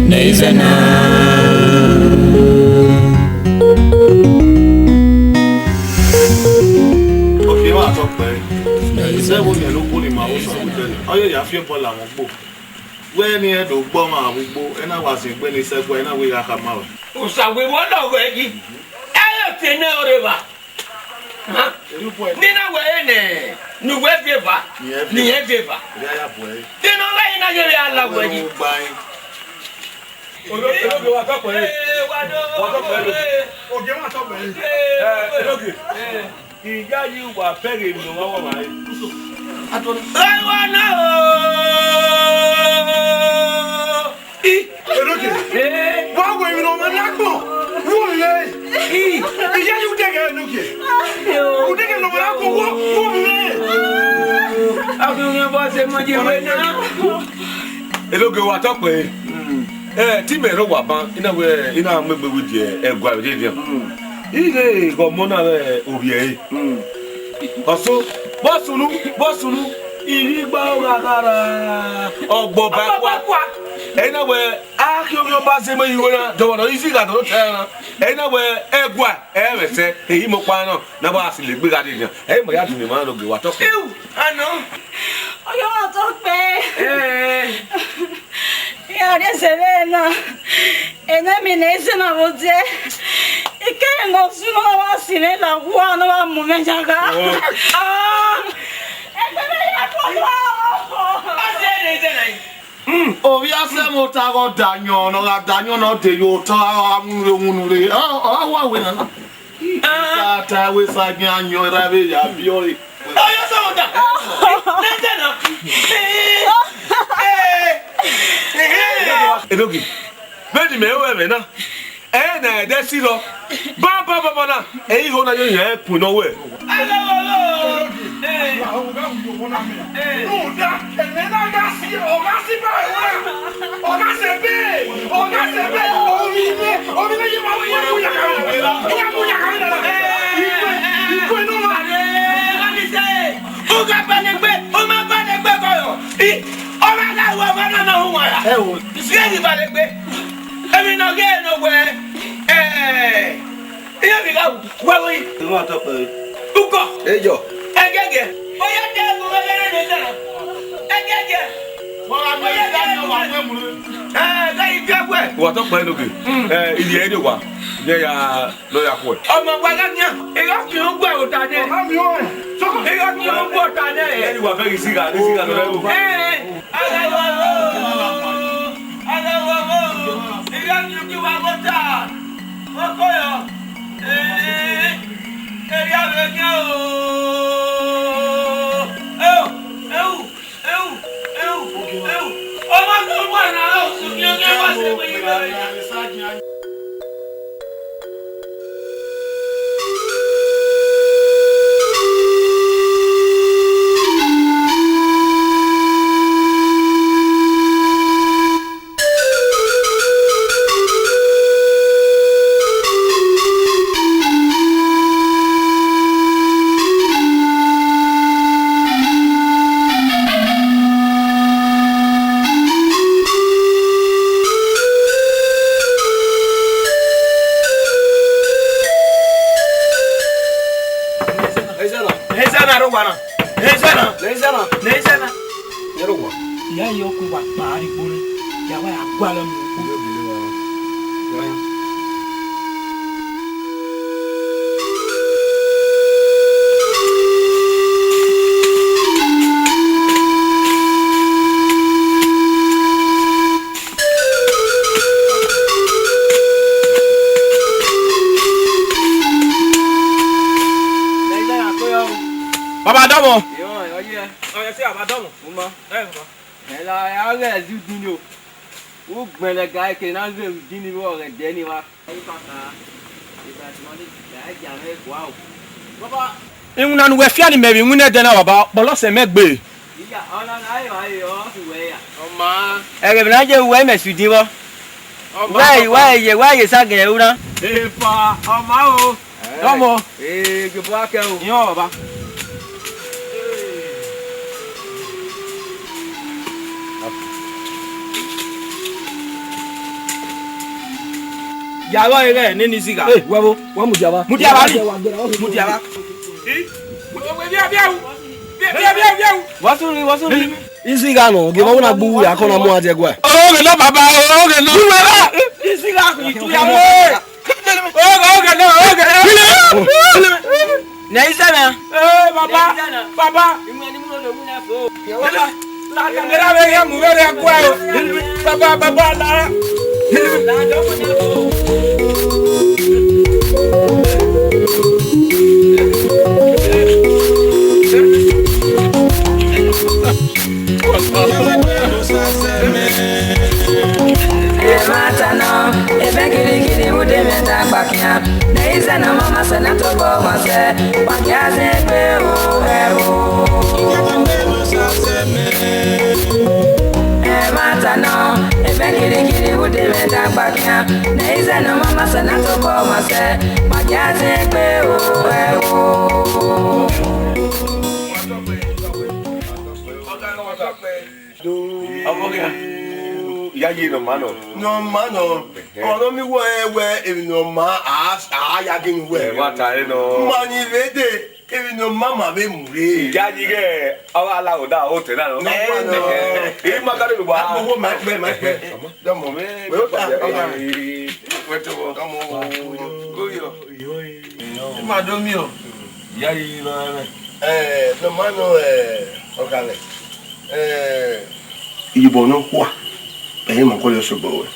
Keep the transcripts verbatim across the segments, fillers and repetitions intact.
Ne I zẹ na. Oke wa tọ kpẹre. Zẹ vbe miẹn ne okhuo ni ma vbe Osa vbe odẹ nẹ, ọ ye ya fi obọ la mwẹ ugbo. Wẹ ne irẹn do gbe ọmwa vbe ugbo, ẹ na wa zin egbe ne isẹgua, ẹ na wẹ I gha khama ruẹ. Osa wẹ vbọ lọghọ yi. Ẹ i re ọtẹn nẹ ọre evba. Hàn? Ne I na wẹ ẹre nẹ, ne uwẹ viọ eva, ne irẹn viọ eva. Vbe a ya bu ẹre. Te ne ọ gha yi na yevbe a la wẹ yi. Wẹ gba ẹre. Ologie, ologie, wa tọ kpẹre. Ee, wa do. Wa tọ kpẹre. Ogie wa tọ kpẹre. Ee, ologie. Iyayi wa bẹghe emwi ne ọ wa wọ mwa re. Ewa na o. I. Enogie. Ee. Wa wẹ emwi ne ọ ma na gbọn. Wo rre. I. Iyayi u dẹghe Enogie. U dẹghe ne ọ ma na gbọn, wo, wo rre. Abirunyan bọ sẹ ma je wẹ na. Enogie, wa tọ kpẹre. Ẹ, te imẹ rre owa ban, I na wẹ, I na mu egbe vbe die ẹguae vbe rhian. I ghe ghe ọmọ na vbe ovbi ẹre. Ọso, vbe ọ sunu, vbe ọ sunu, ivbi igba ọghe a gha ra, ọgbọ ba ẹkua. Ẹ i na wẹ, a khian ovbi ọba zẹ emọ iruo na, dọmwadẹ ọre izi gha dọlọ ta ẹre na. Ẹ i na wẹ, ẹguae, ẹ i mwẹ sẹ, ehe imẹ ọkpa na, ne a wa silo egbe gha rrie rhian. Ẹ i ma ya dunu emwa na, Enogie, wa tọ kpẹre. Iu, anọ. Ọ ya wa tọ kpẹre. Ee. Iran rhie zẹ vbe na, enọ emwi ne I zẹ na vbe odẹ, I kere ne ọ sunu ne ọ wa si mwẹ la owa ne ọ wa mu mwẹ yan gha. Oh. Ah! Ẹgbẹe mwẹ ya kọ lọ. Ọ zẹ ne I zẹ na yi. Ovbi asẹ mwẹ ota ghe ọ da ayọn, ne ọ gha da ayọn ne ọ de ye otọ, a wa wunu re, wunu re. Ọ, ọ wa wẹ nana. Tata wẹ sa gbẹn ayọn ra vbe ya biẹ ọre. Ọyọ sọ mọ ta. Nẹtẹ na. Enogie, vbene imẹ ru ẹmwẹ na, ẹ na ẹdẹ sirọ. Banbanbanban na, ẹ i ho na yo yan ẹkun nọ wẹ. Rhunmwuda, ẹmwẹ na gha si, ọ gha si ba ẹre na. Ọ gha sẹ ẹbe, ọ gha sẹ ẹbe, ovbi mwẹ, ovbi mwẹ ye ma wẹ ya mu ya kare, ya mu ya kare na. Ikue, ikue nọ ma. U gha ba ne egbe, u ma ba ne egbe kọyọ. I, ọ ma gha ru ọmọ na na hu wa ra. Ẹ o. Isi ẹre ba ne egbe. Emwi ne ọ ghi re ne wẹ, ẹ, Iran vbe gha wu, wẹ vbe yi. Emwa tọ kpẹre. Ukọ. Eyọ. Ẹgẹgẹ. Ọ ya de ẹvbo vbe ẹghẹrẹ ne ẹzẹ na. Ẹgẹgẹ. Wa gha miẹn ẹzẹ na, wa mu ẹmwẹ. Ẹ, gha yi biẹ wẹ. Wa tọ kpẹre Enogie. Ẹ, ivbi ẹre wa. Yẹ ya, nọ ya khuẹ. Ọmọ wa gha nian. Ẹ gha fi ugbo ota nẹ. Ọ gha miẹn ọmọ. Ẹ gha fi ugbo ota nẹ. Ẹ ni wa fẹ ghi sigha, ni sigha nọ. Ẹ. Aghẹghẹ o, aghẹghẹ o, I gha miẹn uki wa vbe ota, ọkọyọ, ee, erriọ vbe khian o, eu, eu, eu, eu, eu, ọmọ ne ọ wa na, ọ sẹ khian khian wa sẹ vbe yi vbe. Ẹ i zẹ na, ẹ i zẹ na, rre owa na. Ẹ i zẹ na, ẹ i zẹ na, ẹ i zẹ na. Ẹ rre owa. Ya ye ọkun wa kpa arigbo nẹ, ya wa ya gualọ mu. Baba dọmọ. Ọ yẹ sẹ baba dọmọ. Ẹ la ya ghẹ zẹ udin ni o. U gbẹn lẹ ga ke na ghẹ udin ni vbe ọghẹdẹ ni wa. Iwinna ne uwẹ fia ne imẹ vbe iwinna ẹdẹ na, baba, ọkpọlọ sẹ mẹ gbe. Ẹghẹ vbe na ye uwẹ imẹ sẹ udin vbọ? Wẹ, wẹ ye, wẹ ye sa gẹ ru na. Epa, ọ ma o. Ọmọ. Ee, gie obọ a kẹ o. Iran baba. Ya vbe ọre ghẹ nene isigha. Ẹ, wẹ vbo, wa mudia vba. Mudia vba ni. Mudia vba. Ih, mudia vba, via, via, via, via, via. Wa sunu, wa sunu. Isigha nọ, gie ma wẹ na gbe uwu ya, kọ na mu adiẹ guẹ. Oghe nọ, baba, oghe nọ. Isigha, itu ya vbe. Oghe, oghe nọ, oghe nọ. Nẹ ize na. Eh, baba, baba. Baba, la camera vbe ya mu vbe rẹ kua o. Baba, baba, la. Ẹmwata nọ, ẹvẹn girigiri vbe ude mwẹ da gbakian. Ne ize na ma ma sẹ na tobọ ọmwa sẹ, wa gia zẹ egbe o, ẹ o. Ẹmwata nọ, ẹvẹn girigiri vbe ude mwẹ da gbakian. Ne ize na ma ma sẹ na tobọ ọmwa sẹ, wa gia zẹ egbe o, ẹ o. Ọmọ gha. Ya ye nọ ma nọ. Nọ ma nọ. Ọmọ nọ mi wẹ wẹ emwi nọ ma a a ya ghe nu wẹ. Ẹ wa ta ẹ nọ. Ma ni vbe de emwi nọ ma ma vbe mu re. Ya yi ghe ọ gha la oda o te na nọ. Nọ ma nọ. Ẹ ma ka de wa. Agbogbo ma kpẹ ma kpẹ. Dọmọ. Wẹ o ta. Wẹ to wọ. Dọmọ. Go yo. Ima do miẹn o. Ya yi nọ rẹ. Ẹ, nọ ma nọ ẹ ọghanẹ. Ẹ, iyobọ nọkhua, ẹ i ma kọlọ sẹ obọ ruẹ.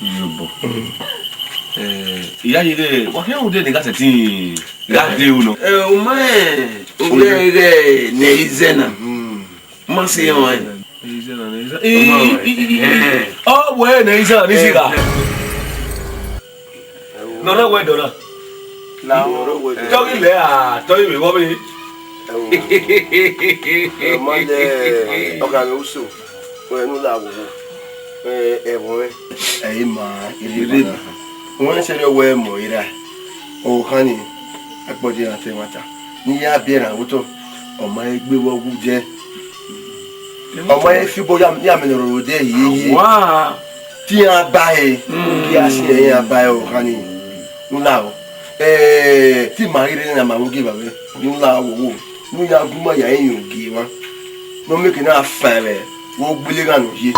Iyobọ. Ẹ, I ya ye ghe, wa khian rhunmwuda ne I gha sẹtin gha dee unu. Ẹ, u ma rẹn ovbi ẹre ne ize na. Ma sẹ rẹn. Ọ wẹ ne ize na ni isigha. Nọ rre wẹ dọ na. Tọghi lẹ a, tọghi vbe vbọ vbe. Ẹ ma lẹ ọghanẹ uso, wẹ ne u la vbe owo. Ẹ, ẹvbo mwẹ. Ẹ i ma, irre ma. Wẹ sẹrriọ wẹ mọ ira. Ọkhan ni, agbọdẹ na te ẹmwata. Ne I ya biẹ na vbe otọ, ọ ma he gbe vbe ọghe ude. Ọ ma he fi obọ ya, ya mẹ ne ọ rre odẹ hiehie. Wa. Te iran ba ẹre, ke a si iran ba ẹre ọkhan ni. U na o. Eh, te ima ghi rre na ma vbe ogieva vbe. U na o, wo. Ne u ya gu ima ya rinmwian ogieva. Ne ọ miẹn ke na fa ẹmwẹ, wo gbele gha nọ ye.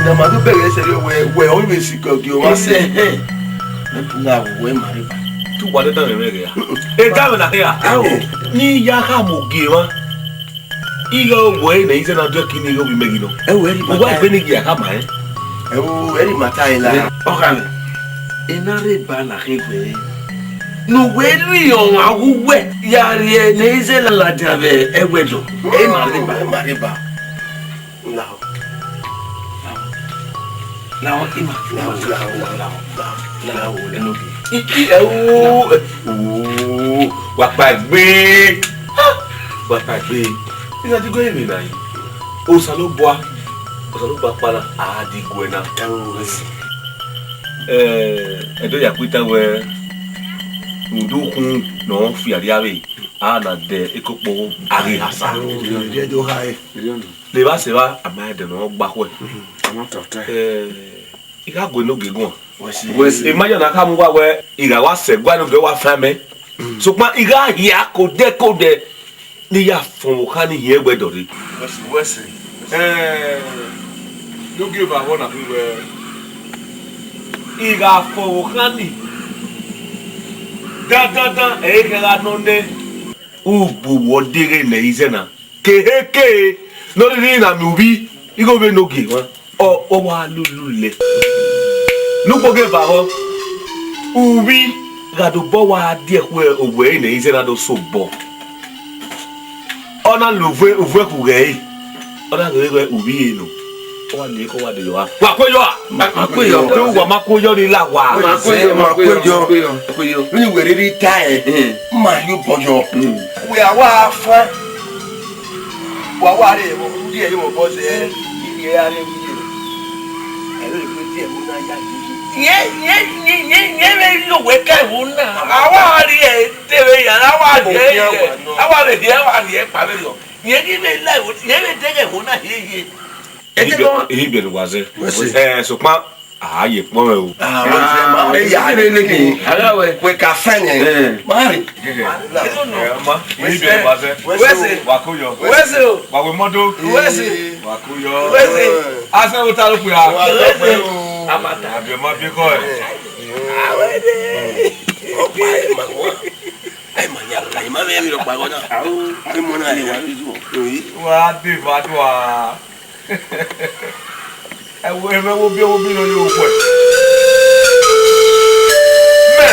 Na ma do bẹghe sẹrriọ wẹ, wẹ ọ vbe sikẹ ogie ọmwa sẹ. Na wẹ ma rre ba. Tu wa de dan ẹmwẹ ghe ya. E dan ẹmwẹ na khe ya. Ao. Ni ya khama ogieva. Ighe ọ wẹ ne ize na do ẹki ni ighe ovbi mẹ ghi nọ. Ẹ wo, ẹ rhie ima. Uwa ta egbe ne I ya khama ẹn. Ẹ wo, ẹ rhie ima ta ẹn la. Ọkhan, I na rre ba na khin wẹ, ne uwẹ rhie ọmwa ghe uwẹ ya rhie ne ize na ladian vbe ẹwẹdọ. Ẹ i ma rre ba. Ẹ ma rre ba. Lahọ. Lahọ, ima. Lahọ, lahọ, lahọ, lahọ, lahọ, enogie. I, i, ẹ wo, ẹ, wo, wa kpaegbe. Wa kpaegbe. I na diguẹ emwi na yi. Osanobua, Osanobua kpala, a diguẹ na. Ẹ wo, ẹ si. Ẹ, ẹdẹ ya kpeta wẹ, rhunmwuda ukhunmwu ne ọ fi arriavbe, a na dẹ ekokpogho, a ghi hasa. Ẹ wo, ẹ do ha ẹre. Ne evba sẹ evba, a ma rẹn ẹdẹ ne ọ gba khuẹ. Ẹ, I gha gu enogie guan. Wẹ si. Wẹ si. Ima ya na khama uwa wẹ, I gha wa sẹ ẹguae enogie wa fan mẹ. Sokpan I gha hia kodẹ kodẹ ne I ya fọnmwẹ okha ni hin ẹwẹdọ rre. Wẹ si, wẹ si. Ẹ, enogie vbe avọ na khin wẹ, I gha fọnmwẹ okha ni, dandandan, ẹ i khẹ gha nọ nẹ. Ugbo wọ deghẹ ne ize na. Keheke ne ọ rhirhi na miẹn uvbi ighe ovbi enogie mwa, ọ, ọ wa lululẹ. Ne ugbo ghe vbe avọ, uvbi gha dobọ wa die ẹkhuẹ owẹ ẹre ne ize na do so obọ. Ọ na la uvwe, uvwe khu ghẹ ẹre, ọ na ghe ghẹ uvbi ẹre nọ, ọ wa lele ke ọ wa de yọ ọre. Wa kue yọ a? Ma, ma kue yọ. Te uwa ma kue yọ ni la wa. Ma kue yọ, ma kue yọ, ma kue yọ, ma kue yọ. Vbene uwẹ rhirhi tae, ma rhie obọ yọ. Wẹ a wa fan. Wa wa rre ẹvbo, u rhie ẹre vbe obọ zẹ, I rhie ẹre vbe iyẹn. Ẹre vbe tie ẹvbo na ya yeye. Yẹn, yẹn, yẹn, yẹn, yẹn vbe rhie owẹ ka ẹvbo na. A wa rhie ẹre te vbe ya, a wa rhie ẹre, a wa vbe rhie, a wa rhie ẹre kpa vberriọ. Yẹn ghi vbe la ẹvbo, yẹn vbe dẹghe ẹvbo na hiehie. Ehe biẹ ne uwa zẹ. Wẹ se. Ẹ, sokpan, a ye kpọnmwẹ o. Ah, wẹ se, ma, ẹ ya rre nene. Ara wẹ. Wẹ ka fẹ nẹ. Eh. Ma rre. Ẹ, ma, ehe biẹ ne uwa zẹ. Wẹ se. Wa ko yọ. Wẹ se o. Wa wẹ mọdo. Wẹ se. Wa ko yọ. Wẹ se. Asẹ wo ta lo kpia. Wa ko yọ. Amata. Abi ọmọ bi kọ ẹ. Awẹ de. Ọkpa ẹ ma wa. Ẹ ma ya la, ẹ ma vbe emwi rhọkpa ẹghẹ na. Ẹ mọ na ẹ wa. Wa de va do a. Ẹ wo, ẹ wo bi, wo bi no yo khuẹ. Mẹ.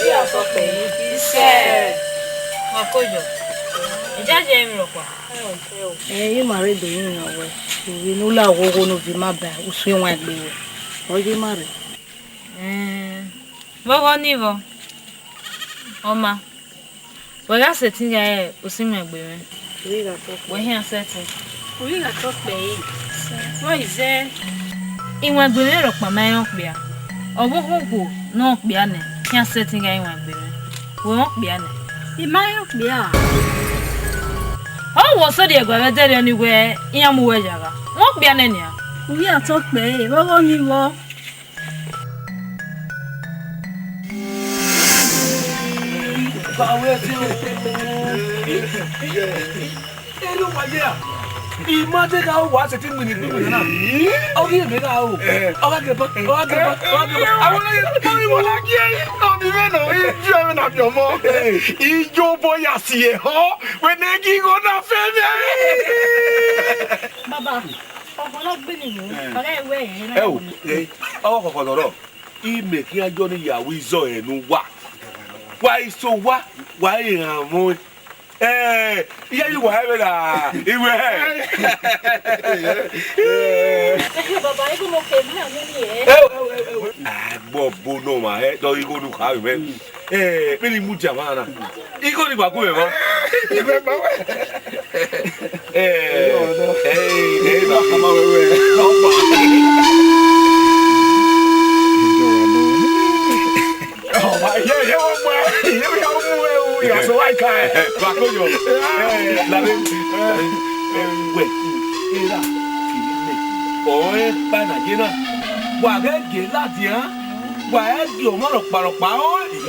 Uyi atọ kpẹ yi. Isẹ. Ma ko yọ. Ẹ jaje emwi rhọkpa. Ẹ, ima rre do yin yan wẹ. Uvbi ne u la oghogho ne u viọ ima ba, u suẹn iwan egbe wẹ. Ọ ye ima rre. Ẹn, vbe ọghọ nii vbọ? Ọ ma, wẹ gha sẹtin gha re osa iwẹn egbe mwẹ. Uyi gha tọ kpẹ. Wẹ khian sẹtin. Uyi gha tọ kpẹ re. Wẹ i zẹ. Iwẹn egbe mwẹ rhọkpa ma rẹn okpia. Ọ vbe okhuo ne ọ okpia nẹ, khian sẹtin gha re iwẹn egbe mwẹ. Wẹ rẹn okpia nẹ. I ma rẹn okpia. Ọ wẹ ọ sẹrriọ ẹguae vbe ẹdẹrriọ ni wẹ iran mu uwẹ ya gha. Wẹ okpia nẹ nian. Uyi gha tọ kpẹ re, vbe ọghọ nii vbọ? Ba wẹ ẹse o. Ere uwa ye a? I ma te gha ru wa sẹtin gbinni gbinni na. Ọ ghi mẹ gha ru. Ọ gha gẹba, ọ gha gẹba, ọ gha gẹba. Àwọn ọmọ yẹn, ọmọ yẹn, wọ́n á gé ẹyin. Ọmọ yẹn náà, ẹ jẹ́ ẹ̀mí náà fi ọmọ. Ijọba ya si ẹhọ, wẹ ne ghi gho na fẹ mẹ. Baba, ọgbọnọ gbinni mu, ọgha ẹwẹ ẹre na. Ẹ o, ẹ, ọ kọkọ dọrọ. Imẹ khian yọ ne ya ru izọ ẹre ne uwa. Wa i so owa, wa i rhan mwẹ. Ẹ, iye yi wa ẹvbe ra, iwẹ hẹ. Baba, igho ne ọ ke ma nọ ni ẹ. Ẹ o, ẹ o, ẹ o. Agbọbo ne ọmwa hẹ, dọ igho ne u kha vbe mwẹ. Ẹ, vbene I mudia mwa na, igho ni wa gu mwẹ mwa. Ẹ, ẹ, ẹ, ẹ, Ọba, iye, iye, wọ́n gba, iye, iye, wọ́n mú ẹrù ìyàsọ́ wá ìka ẹ̀. Ẹ, wa ko yọ. Ẹ, lale. Ẹ, wẹ, era, kiri mẹ. Ọ̀rẹ́ pa na ye na. Wa ghẹ gie ladian. Wa ghẹ gie ọmọ rọkparọkpa ọnrẹn.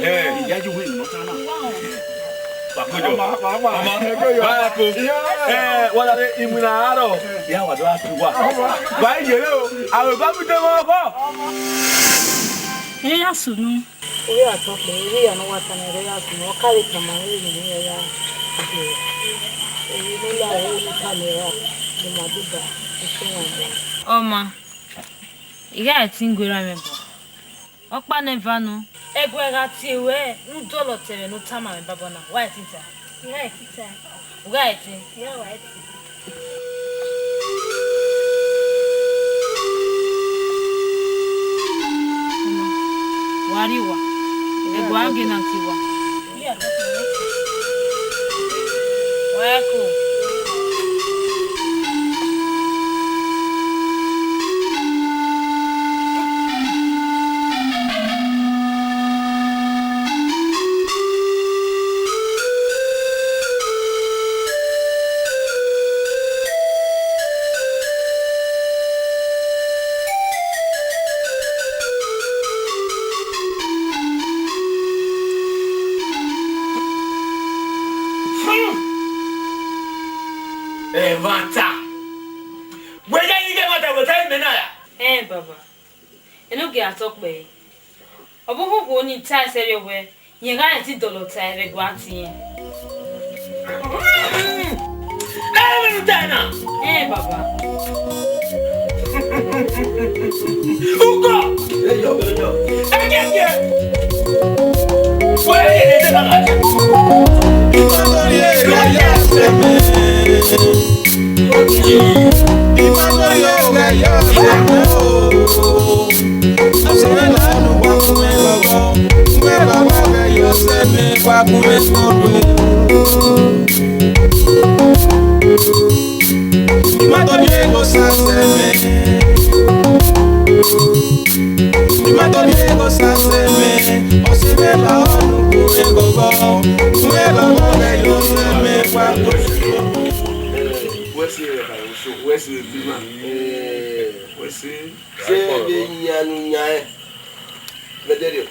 Ẹ, ìyá yìí wẹ ìmọ̀ ta na. Wa ko yọ. Ọmọ, ọmọ, ọmọ, wa ko. Ẹ, wa dade iwinna arọ. Ìyá wa do a tu wa. Wa ye re o. Àwọn ìbá mi dé wọn bọ̀. Ẹ ya sunu. Uyi atọ kpẹ, uyi ya ne ọ wa ta na, ẹre ya sunu, ọ ka vbe tama ne emwi ne ya dee. Emwi ne u la, emwi ne u ta na ra, ne ima do ba, u sẹ iran gbe. Ọ ma, I gha ẹtin guerra mwẹ bọ. Ọkpa nẹ eva nọ. Ẹguae gha tie ruẹ, ne u dọlọ ta ẹmwẹ ne u tama mwẹ baba na, wa ẹtin ta. I gha ẹtin ta. U gha ẹtin. I gha wa ẹtin. Wa rrie uwa. Ẹguae gha gie ne a tie uwa. Wa ẹko. Ẹmwata. Wẹ ya ighẹ ẹmwata wẹ ta imẹ na ra? Ẹn, baba. Enogie atọ kpẹre. Ọ vbe okhuo ni tae sẹrriọ wẹẹ, rẹn gha rẹn te dọlọ tae vbe ẹguae tie rẹn. Ẹ vbe ne u tae na? Ẹn, baba. Ukọ! Ẹgiẹgiẹ! Wẹ ẹ i re ne baba. Wẹ se, wẹ se bi ma. Eh, wẹ se. Se vbe yan ne u yan ẹn. Vbe ẹdẹrriọ,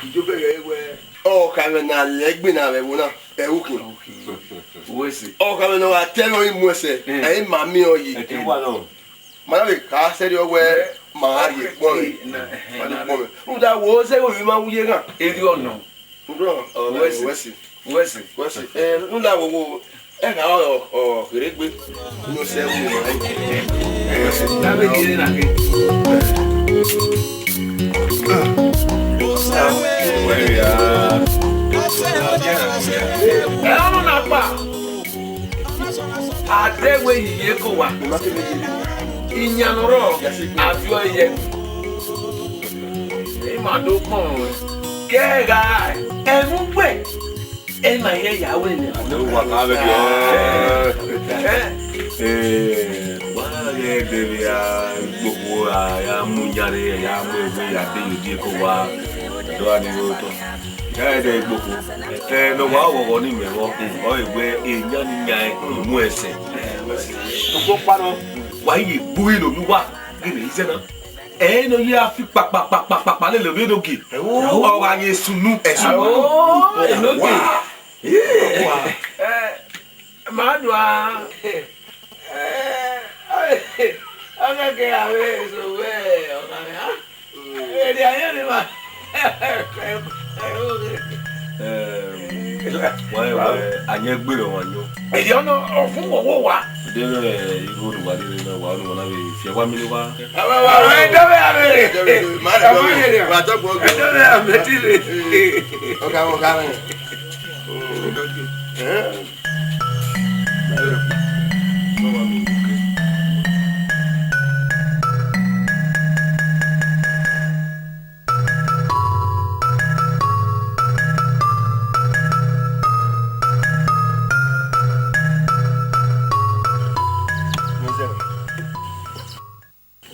Ijob ghe wẹ, ọkhamwẹ ne a lẹ egbe na vbe ẹvbo na, ẹ i ru khin. Wẹ se. Ọkhamwẹ ne ọ gha te ẹmwẹ ọre mu ẹsẹ, ẹ i ma miẹn ọre. Ẹ i wa nọ. Ma na vbe kha sẹrriọ wẹ ma gha rhie kpọnmwẹ. Ma rhie kpọnmwẹ. Rhunmwuda wo zẹ wẹ ovbi ma wu ye ghan. Erriọ nọ. Rhunmwuda, wẹ se. Wẹ se. Wẹ se. Eh, rhunmwuda wo wo, ẹ gha ọ, ọ, kherhe egbe. Unu sẹ wu ma. Wẹ se. Na vbe gele na ghe. Ẹ ọnọ na kpa. Adẹwẹ iye ko wa. Iyan ne ọ rrọọ, a viọ ye ẹe. Ima do kpọnmwẹ. Kẹgha, ẹmwẹ uwẹ, ẹ ma hẹ ya wẹ nẹ. Ade uwa ka vbe diọ. Eh, wa ghe de vbe a gbogbo a ya mu yan re, ya mu egbe ya de yo die ko wa. Do a ni ro to. Ya ẹdẹ igbokpo, ẹ ne ọ wa ghọghọ ne imẹ vbọ, ọ re wẹ eyan ni yan ẹkun mu ẹsẹ. Sokpan ọkpa nọ, wa ye gbe uhi ne ovbi uwa ghi ne izẹ na. Ẹ ne ọ ya fi kpakpakpakpakpa lele ovbi enogie. Ọ gha ye sunu. Ẹsunu. Enogie. Ma do a. Ọ kẹkẹ gha vbe so wẹ ọkhanmwẹ a. Ede ayọn ni ma. Wa wa, a yan egbe rẹ ọmwa yọ. Ede ọnọ, ọfumwẹ ọvbokhan. Deghẹ igho ne uwa rhirhi na, wa ne uwa na vbe fi ẹwa mini wa. Wa, wa, wa, ẹ dọmwẹ a vbe rre. Ẹ dọmwẹ a vbe rre. Ọkhanmwẹ, ọkhanmwẹ.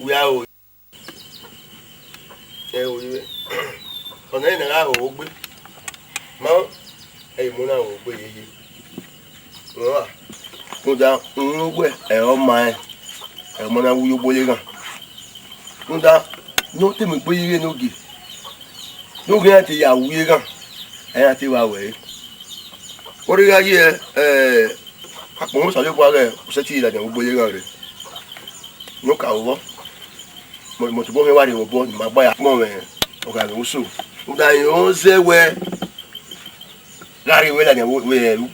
Wia o. Ẹ o, ivbe ọna na gha ho ogbe, ma, ẹ i mu na ho ogbe yeye. Rọnmwa, rhunmwuda uhunmwu wẹ ẹ ọ ma rẹn, ẹ ọ ma na wu ye ogbole ghan. Rhunmwuda ne ọ te mu egbe ye ighe ne ogie, ne ogie iran te ya wu ye ghan, ẹ iran te vba wẹ ẹre. Ọ rhe gha ye, ẹ, akpọnmwẹ Osanobua ghẹ, u sẹtin ye ladian wu ogbole ghan rre. Ne ọ ka vbọ, mẹ, mẹ tobọ mwẹ wa rrie mwẹ obọ ne ima gba ya kpọnmwẹ ọghe mwẹ uso. Rhunmwuda rẹn ọ zẹ wẹ gha rrie wẹ ladian vbe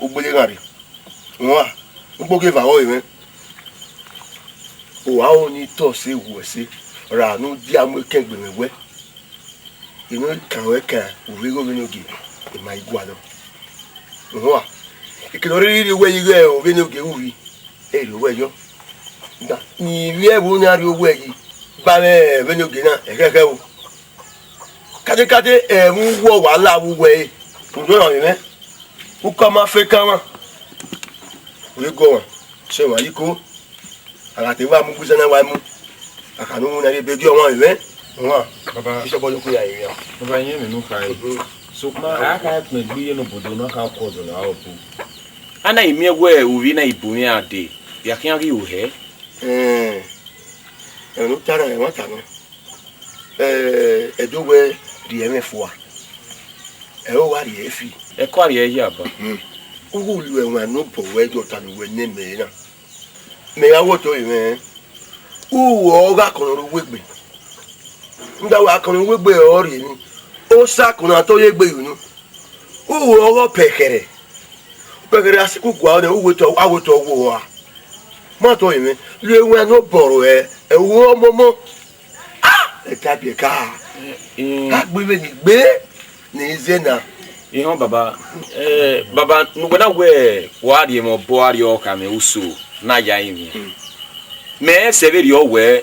ogbele ghan rre. Rhunmwuda, ugbo ghe eva ọre mwẹ. Uwa ho ni tọ sẹ wu ẹse, ra ne u dia mu ekẹn gbe mwẹ wẹ, I nọ kan ruẹ kan, u rhie igho vbene ogie, I ma i gualọ. Uhunmwu, ekene ọ rhirhi rhie owẹ yi ighẹ vbene ogie ru rri, ẹ i rhie owẹ yọ. Da, ne ivbi ẹvbo na rhie owẹ yi, gba mwẹ vbene ogie na, ẹkhẹkhẹ o. Katekate, ẹmwẹ uwu ọ wa la vbe uwẹ ẹre, u do rọnmwẹ mwẹ. Ukọ ma fe kanmwa, u rhie guọmwa, sẹ emwa yi ko. A gha te wa mu ugbuzẹ na wa mu, a kha ne u winna rhie ebe gie ọmwa mwẹ. Ọmwa, Baba, isọbọ ne u khin ya rinmwian. Baba, irẹn emwi ne u kha re. Mhm. Sokpan a kha kpẹn gbe iye ne obodo ne ọ kha ku ọdọ ne a ọbu. A na i miẹn wẹ ovbi na i bu mwẹ iran dee, ya khian ghi ru hẹ. Ẹn, ẹmwẹ ne u ta na, ẹmwata nọ. Ẹ, Ẹdo wẹ rhie ẹmwẹ fua, ẹ i wa rhie ẹre fi. Ẹko a rhie ẹre ya ba. Hmm. U ghi lu ẹwaẹn ne obọ ruẹ, ẹdẹ ọta ne uwẹ nẹ mẹ na. Mẹ gha wẹ otọ mwẹ, u ru ọghe akọnrọ uwegbe. Rhunmwuda wẹ akọnrọ uwegbe ọre ọ rhie ni, osa akọnrọ a te ye egbe ye unu. U ru ọghe ọpẹkhẹrẹ. Ọpẹkhẹrẹ a sikẹ u gua nẹ, u wẹ otọ, a wẹ otọ wo ua. Ma tọ mwẹ, lu ẹwaẹn ne obọ ruẹ, ẹ, u ru ọmọmọ. Ah! Ẹ ta biẹ ka. Mm. Ka gbe vbene I gbe ne I zẹ na. Ehọn, Baba, eh, Baba, ne uwẹ na wẹ wa rhie mwẹ obọ, a rhie ọkha mwẹ uso, ne a ya rinmwian. Mm. Mẹ sẹ vberriọ wẹ,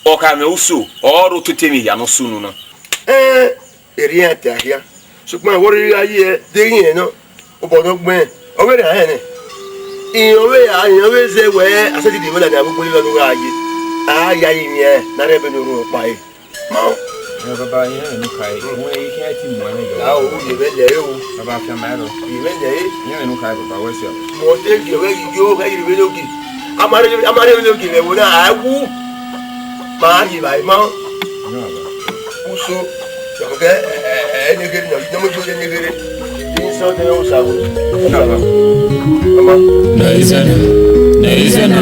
ọkha mwẹ uso, ọ rre ototọ emwi hia ne ọ sunu na. Ẹn, erriọ iran ta hia. Sokpan vbe ọ rhirhi gha ye, deghẹ irẹn nọ, obọ ne ọ gbẹn, ọ vbe rhan rẹn nẹ. Irẹn ọ vbe ra, irẹn ọ vbe zẹ wẹ, a sẹtin rhie vbe ladian vbe ogbele gha ye. A ya rinmwian ne a rhie ẹmwẹ ne orhunmwu ọkpa ẹre. Ma, Ẹ, baba, irẹn vbe ne u kha ẹre, wẹ i khian ti mu ẹmwẹ yọ. A o, u ye vbe lẹ ẹre o. Baba, fian ma ẹre. U ye vbe lẹ ẹre. Irẹn vbe ne u kha ẹre, baba, wẹ sẹ. Mẹ ọtẹn gie, ọ ghẹ ghi yo, ọ ghẹ ghi rre vbene ogie. A ma rre, a ma rre vbene ogie vbe ẹvbo na, a wu. Ma ghi vba ima. Irẹn, baba. Uso, sọkẹ, ẹ, ẹ, ẹ, eneghere nọ, ne ọ mu egbe eneghere. Din sọ de osa wo. Ọmọ. Neizena, neizena,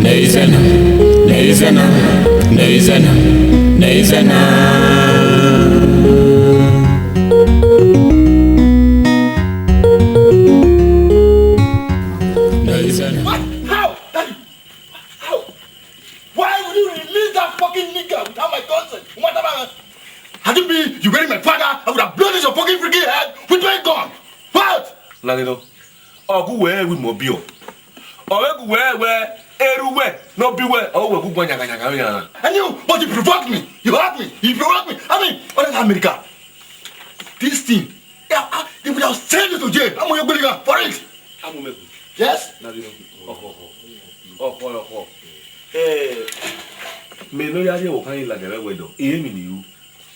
neizena, neizena, neizena, neizena. Neizena. What? How? Daddy, how? Why would you release that fucking nigga without my consent? What about? Had you been, you were my father, I would have blown this your fucking freaking head with my gun. What? Nalero, ọ gu wẹ vbe imẹ ọ biẹ ọ. Ọ vbe gu wẹ wẹ erha uwẹ ne ọ biẹ uwẹ, ọ wẹ gu guan yangayanga vbe iran. I knew, but you provoked me. You hurt me. You provoked me. I mean, what is America? This thing, yeah, I, they would have sent you to jail. I'm gonna go for it. Amu mẹ ku. Yes? Nalero, ọkhọ, ọkhọ, ọkhọ, ọkhọ. Eh, mẹ ne ọ ya rhie ọvbokhan ni ladian vbe ẹdọ, irẹn emwi ne I ru.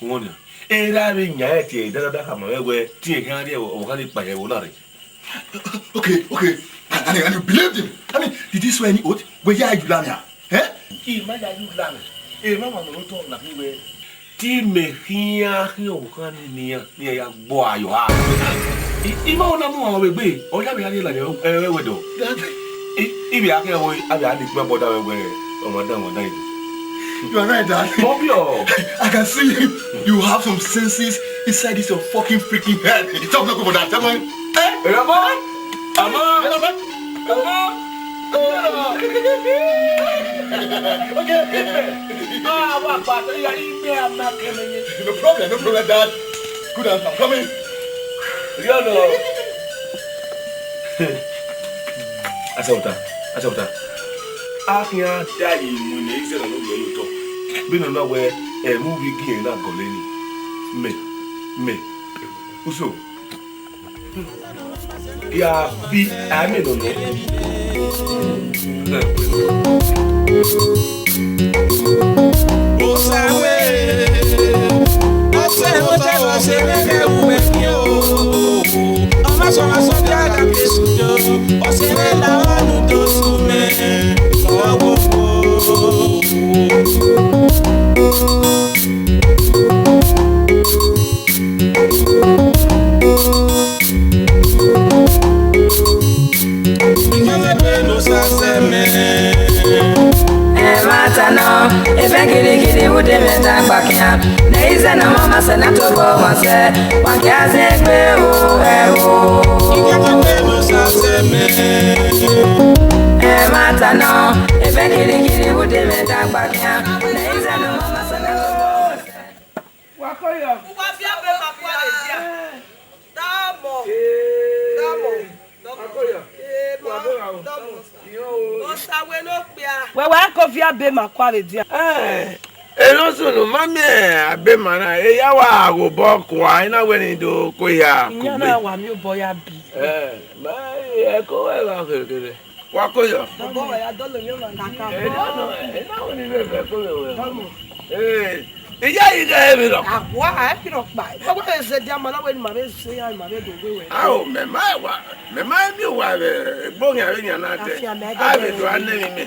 Wẹ ọna, erha vbe yan ẹre tie dadada khama mwẹ wẹ, te irẹn khian rhie ọvbokhan ni kpa ye ẹvbo na rre. Okay, okay. And, and, and you believed him. I mean, did he swear any oath? Wẹ ya yu la mẹ a? Eh? I ma ya yu la mẹ. Emwa ma nọ otọ na khin wẹ, te imẹ khian khian ọvbokhan ni ne iran, ne iran ya gbe ua yọ a. I, I ma na mu ọmwa vbe egbe, ọ ya vbe a rhie ladian vbe ẹdọ. I, I vbe a khian ẹvbo, a vbe a ni ikun abọ da mwẹ wẹ, ọmwa dan, ọmwa dan. You are right, Dad. Mọ biẹ ọ. I can see you. You have some senses inside this your fucking freaking head. It's not good for that. Come on. Eh? Come on. Come on. Come on. Come on. Okay. Ah, wa pa, ya, ime a ma kẹ mẹ ye. No problem, no problem, Dad. Good answer. I'm coming. Yo, no. Asauta, Asauta. A khian da ye mu ne Izẹla ne ovbi ẹre otọ. Vbene ọ na wẹ, ẹ, mu vbe igiẹn na gọlẹ ni. Mẹ, mẹ, Uso. Ya bi a mẹ nọ nọ. Osawe, ọsẹ, ọsẹ, ọsẹ, rẹ, rẹ, uwẹ, fi, o. Ọmọ sọ, ọmọ sọ, bí a dà bí sùn jọ. Ọsẹ, rẹ, la, wa, nu, do, sùn, mẹ. Ọwọ, wo. Ẹmwata nọ, evẹn gidigidi vbe ude mwẹ dan gba khian. Ne Izẹla ọmọ ma sẹ na tobọ ọmwa sẹ, wa khian zẹ egbe o, ẹ o. Ẹmwata nọ, evẹn gidigidi vbe ude mwẹ dan gba khian. Ne Izẹla ọmọ ma sẹ na tobọ ọmwa sẹ. Wa kọ ya. Uwa fi abe ma kua vbe dia. Damo. Damo. Wa kọ ya. Wa kọ ya o. Damo. Iyo o. Osawe ne okpia. Wẹ, wa kọ fi abe ma kua vbe dia. Eh, eno sunu ma miẹn abe ma na, e ya wa gho obọ kua, I na wẹ ne I do ko ya. Iyan na wa miẹn obọ ya bi. Eh, ma, ẹ ko wẹ gha kherhe kherhe. Wa ko yọ. Ọbọ wa ya dọlọ emwi ọmwa na ka. Ẹ na nọ, ẹ na wẹ ne I vbe vẹ ko vbe wẹ. Ee, iye yi ghẹ emwi rọ. Awa, a fi rọ kpa. Ẹ wẹ eze dia ma na wẹ ne ima vbe ze ya, ima vbe do we wẹ. Ao, mẹ ma wa, mẹ ma miẹn uwa vbe egbe ohian vbe yan na dẹ. Afian mẹ a vbe do a nẹ emwi mẹ.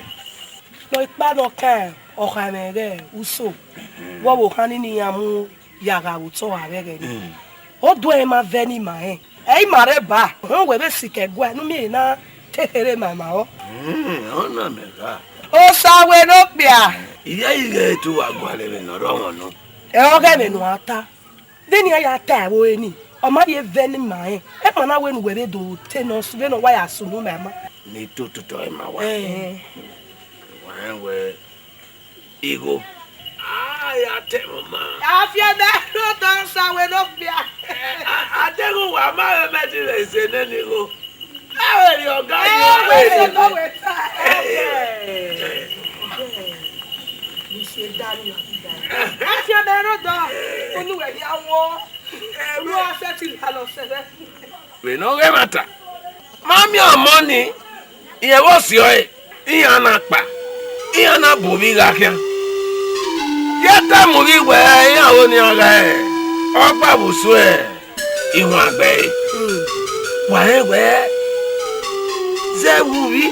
Nọ ikpa nọ kan, ọ kha mwẹ ghẹ Uso. Vbe ọvbokhan ni ne iran mu ya gha vbe otọ vbe ẹghẹ nii. Mm. Oduẹn ma vẹ ne ima rẹn. Ẹ i ma rre ba, rẹn wẹ vbe sikẹ ẹguae ne u miẹn ehe na te kherhe ma emwa rọ. Mm, ọna mẹ gha. Osa wẹ ne okpia. Iye ighẹ te uwa gualọ vbene ọ rọmwẹ nọ. Ẹ ọghe ẹmwẹ ne uwa ta. Vbene iran ya ta ẹvbo ẹre nii, ọ ma rhie vẹ ne ima rẹn. Ẹ ma na wẹ ne uwẹ vbe do te nọ, vbene ọ wa ya sunu ma ima. Ne i to otọ ima wa. Ẹn. Wa rẹn wẹ Igho. A ya tẹ mwẹ ma. Afiẹmẹ, no do sa wẹ ne okpia. A, a deghẹ uwa ma vbe mẹ ti vbe sẹ nene igho. A vbe rhie ọga ye. Ẹ, wẹ sẹ nọ wẹ ta. Ẹ, ẹ. Afiẹmẹ, no do. Unu wẹ hia wọ. Unu a sẹ ti la lọ sẹ vbe. Vbene ọ ghe ẹmwata, ma miẹn ọmọ nii, rẹn vbe ọ si ọre, iran na kpa, iran na bu ovbi gha khian. Ya tama uvbi wẹẹ, iran ro nian gha ọkpa vbe usun ihuan gbe ẹre. Wa rẹn wẹẹ, zẹ vbe uvbi,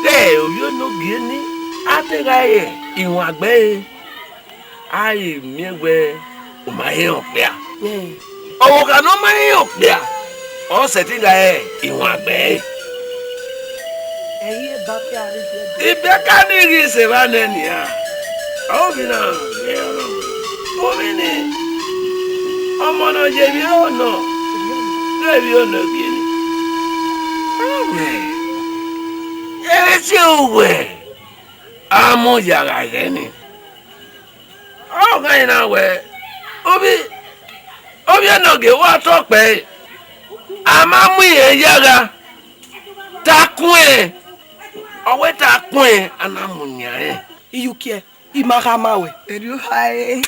ghẹ ovbi onogie ni, a te gha re ihuan gbe ẹre, a i miẹn wẹẹ, u ma rẹn okpia. Ọvbokhan ne ọ ma rẹn okpia, ọ sẹtin gha re ihuan gbe ẹre. Ẹ i re Ibẹka ni ghi sẹ evba nẹ nian. Ọ vbe na, ovbi ni, ọmọ ne ọ ye emwi ẹro nọ, ne emwi ẹro nọ gie ni. Ọ wẹ, ẹ i si uwẹ, a mu ya gha ghẹ ni. Ọ gha na wẹẹ, ovbi, ovbi ẹnọgie, wa tọ kpẹre, a ma mu irẹn ya gha, ta kun ẹn, ọ wẹ ta kun ẹn, a na mu yan rẹn. Iyukiẹ, I ma khama ruẹ. Erriọ hae.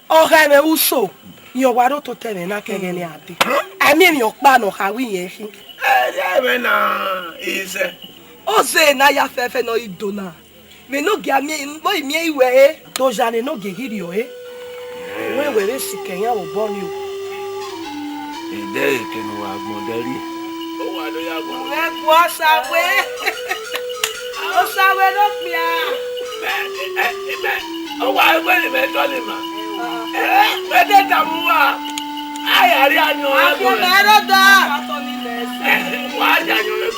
Ọ gha mwẹ uso, rẹn wa rre ototọ ẹmwẹ na kẹ ẹghẹ ne a dee. A miẹn emwi ọkpa ne ọ kha wẹ irẹn khin. Ẹ, ẹmwẹ na, isẹ. Ọ zẹ ne a ya fẹfẹ ne ọ i do na. Vbe enogie miẹn, vbe ọ i miẹn iruẹ re? Te oya ne enogie ghi rriọ re. Wẹ wẹ vbe sikẹ iran vbe obọ ni o. Ẹdẹ ẹre kẹ ne uwa gbọn dẹ rrie. Uwa do ya gbọn. Wẹ gu Osawe. Osawe ne okpia. Mẹ, ẹ, ẹ, mẹ, uwa wẹ ne mẹ tọ ne ima. Ẹ, mẹ te tama uwa. A ya rhie ayọn rẹ. Afiẹn mẹ rre odọ. Wa ya ayọn rẹ.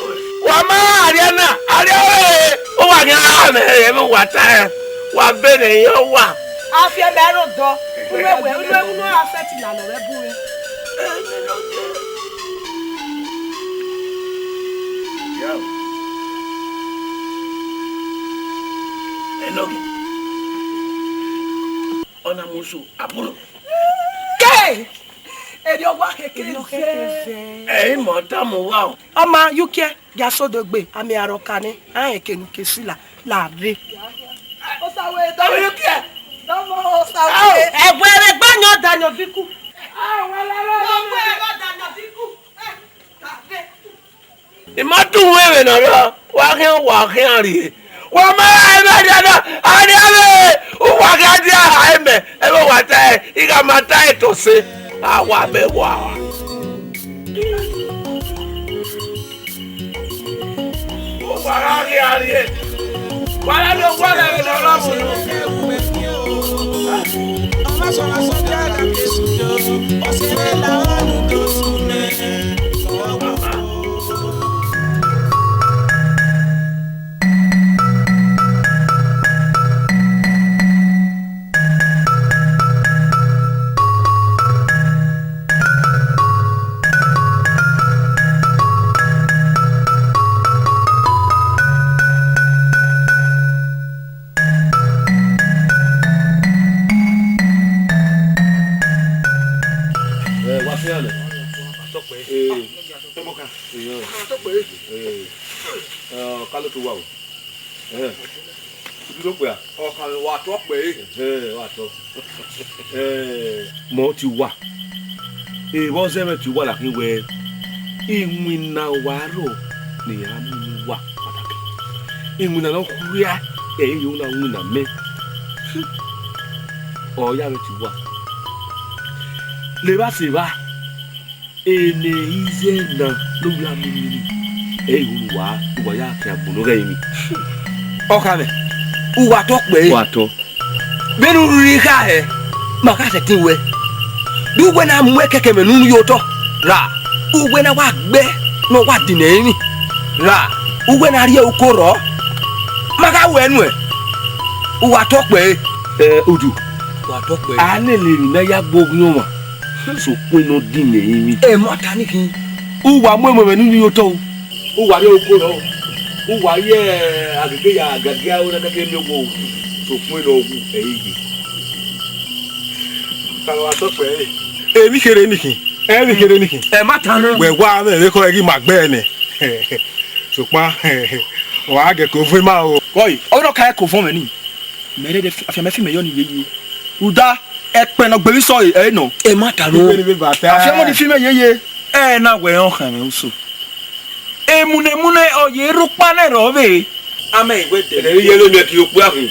Wa ma rhie na, a rhie ọre. Uwa ghi a mẹ rẹ vbe uwa ta ẹn. Wa bẹnẹ iran uwa. Afiẹn mẹ rre odọ. Uwẹ wẹ, uwẹ, uwẹ a fẹ ti lalọ vbe ẹbu mwẹ. Ẹmwẹ ne ọ ye. Yao. Ẹnọgie. Ọ na mu usu aburro. Ke! Erriọ wa khẹke zẹ. Ẹ i ma tama uwa o. Ọ ma, Iyukiẹ, gia sẹ odọ egbe, a miẹn aro ka nẹ, a rẹn eke ne u ke sila, la rre. Osawe, dọmọ Iyukiẹ. Dọmọ Osawe. Ẹwẹ rẹ gba yan ọda yan oviku. Ẹwẹ rẹ gba ọda yan oviku. Ẹ, la rre. I ma tọn uwẹ vbe nọ rọ, wa khian, wa khian rrie. Wa ma ra ẹmwẹ rhia na, a rhia vbe, uwa gha dia ha ẹmwẹ, ẹvbo wa ta ẹre, I gha ma ta ẹre tose, a wa mẹ wa. Uwa gha khian rrie. Wa ra do gualọ vbe nọ rọ mu. Ẹ, wa fian nẹ. Ee. Ee. Ee, ọ ka lo to wa o. Ẹhẹn. Ibi do kpẹa. Ọ ka vbe wa tọ kpẹre. Ẹhẹn, wa tọ. Ẹ, mẹ ọ tie uwa. Evba ọ zẹ mwẹ tie uwa la khin wẹẹ, iwinna wa rrọọ ne iran mu ne uwa kpataki. Iwinna ne ọ khuia, ẹ i re na winna mẹ. Ọ ya mwẹ tie uwa. Levba sẹ evba, ene izẹ na ne ovbi a mu miri, ẹ i ru ne uwa, uwa ya khian gbọn ọghẹe emwi. Ọkhanmwẹ, uwa tọ kpẹre. Wa tọ. Vbene u rhirhi kha hẹ, ma gha sẹtin wẹ, de uwẹ na mu ẹkẹkẹ mwẹ ne unu ye otọ ra, uwẹ na wa gbe ne ọ wa dinẹ emwi ra, uwẹ na rhie uko rrọọ, ma gha wẹ nuẹn, uwa tọ kpẹre. Ẹ, Udu, uwa tọ kpẹre. A lele emwi ne a ya gbe oghian ọmwa, sokpan ne ọ dinẹ emwi. Ẹmwata ni khin. Uwa mu emwi mwẹ ne unu ye otọ o. Uwa rhie uko rrọọ, uwa ye agege ya gagia ore keke miẹn owo, sokpan ne ọ wu ẹ i ye. Emwi kherhe ni khin, emwi kherhe ni khin. Ẹ ma tan nẹ. Wẹ wa mwẹ vbe kọ ẹghe ima gbe nẹ. Sokpan wa gẹ ko vun ima o. Kọe, ọ no ka ko vun mwẹ ni. Mẹ rẹ afian mẹ fi mẹ yọ ni yeye. Rhunmwuda ẹkpẹn ne ọ gbe emwi sọ ẹre nọ. Ẹ ma ta nọ. Ibe ni vbe ba ta. Afian mẹ ni fi mẹ yeye. Ẹ na wẹ ọkhan mwẹ uso. Emunẹmunẹ ọ ye rhukpa nẹ rọ vbe. Amẹ i wẹ dẹ. Ẹdẹ ni yẹle miẹn ke okpia khin.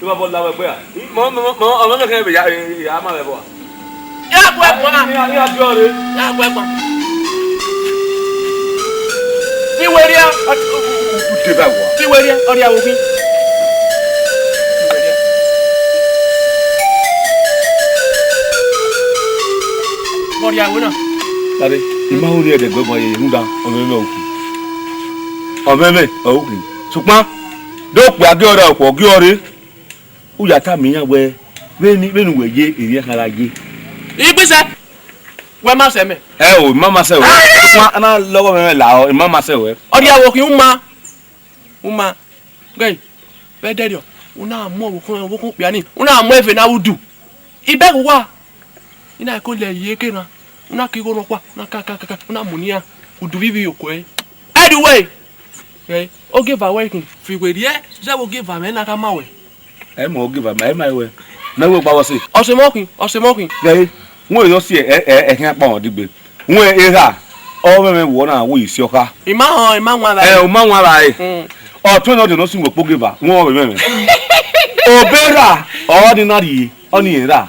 Te ma bọ la vbe ẹgbẹ a. Mọ, mọ, mọ, ọmọ mẹ kẹ vbe ya, ya ma vbe ẹbọ a. Ya gu ẹkpan. Ni a, ni a diọ re. Ya gu ẹkpan. Fi werriẹ. U, u, u, u de ba wa. Fi werriẹ, ọ rhie aro khin. Fi werriẹ. Ọ rhie aro na. Dade, I ma ho rhie ẹdẹ gbe ọmọ ye rhunmwuda ọmwẹmwẹ ọkhin. Ọmwẹmwẹ ọkhin. Sokpan, do kpia gie ọ ra okhuo gie ọ re. U ya tama iran wẹẹ, vbene, vbene uwẹ ye, erriọ khan gha ye. Igbisẹ, wẹ ma sẹ mẹ. Ẹ o, I ma ma sẹ ruẹ. Sokpan a na lọghọ mwẹ mwẹ lahọ, I ma ma sẹ ruẹ. Ọ rhie aro khin, u ma, u ma. Ghe, vbe ẹdẹrriọ, u na mu ọvbokhan, ọvbokhan okpia ni, u na mu ẹve na ru udu. I bẹghe uwa, I na ko lẹ iyeke na, u na ke igho nọkhua, u na ka, ka, ka, ka, u na mu ne iran, udu vbe ivbi oko ẹre. Ẹ dẹ uwẹ, ẹ, ogieva wẹ khin. Fi werriẹ, zẹ vbe ogieva mwẹ na gha ma wẹ. Ẹ ma ogieva ma, ẹ ma wẹ. Mẹ wẹ gba wẹ ọse. Ọse mọ khin, ọse mọ khin. Ghe, wẹ yọ si ẹ, ẹ, ẹ, ẹkhin akpa ọdigbe. Wẹ erha, ọ mwẹ mwẹ wọ na wo isi ọkha. I ma họn, I ma wan vba. Ẹ, u ma wan vba ẹ. Mm. Ọtuẹn ne ọ dee ne ọ si mu okpogieva, wẹ ọ vbe mwẹ mwẹ. Obọ erha, ọ ni na rhie, ọ ni erha.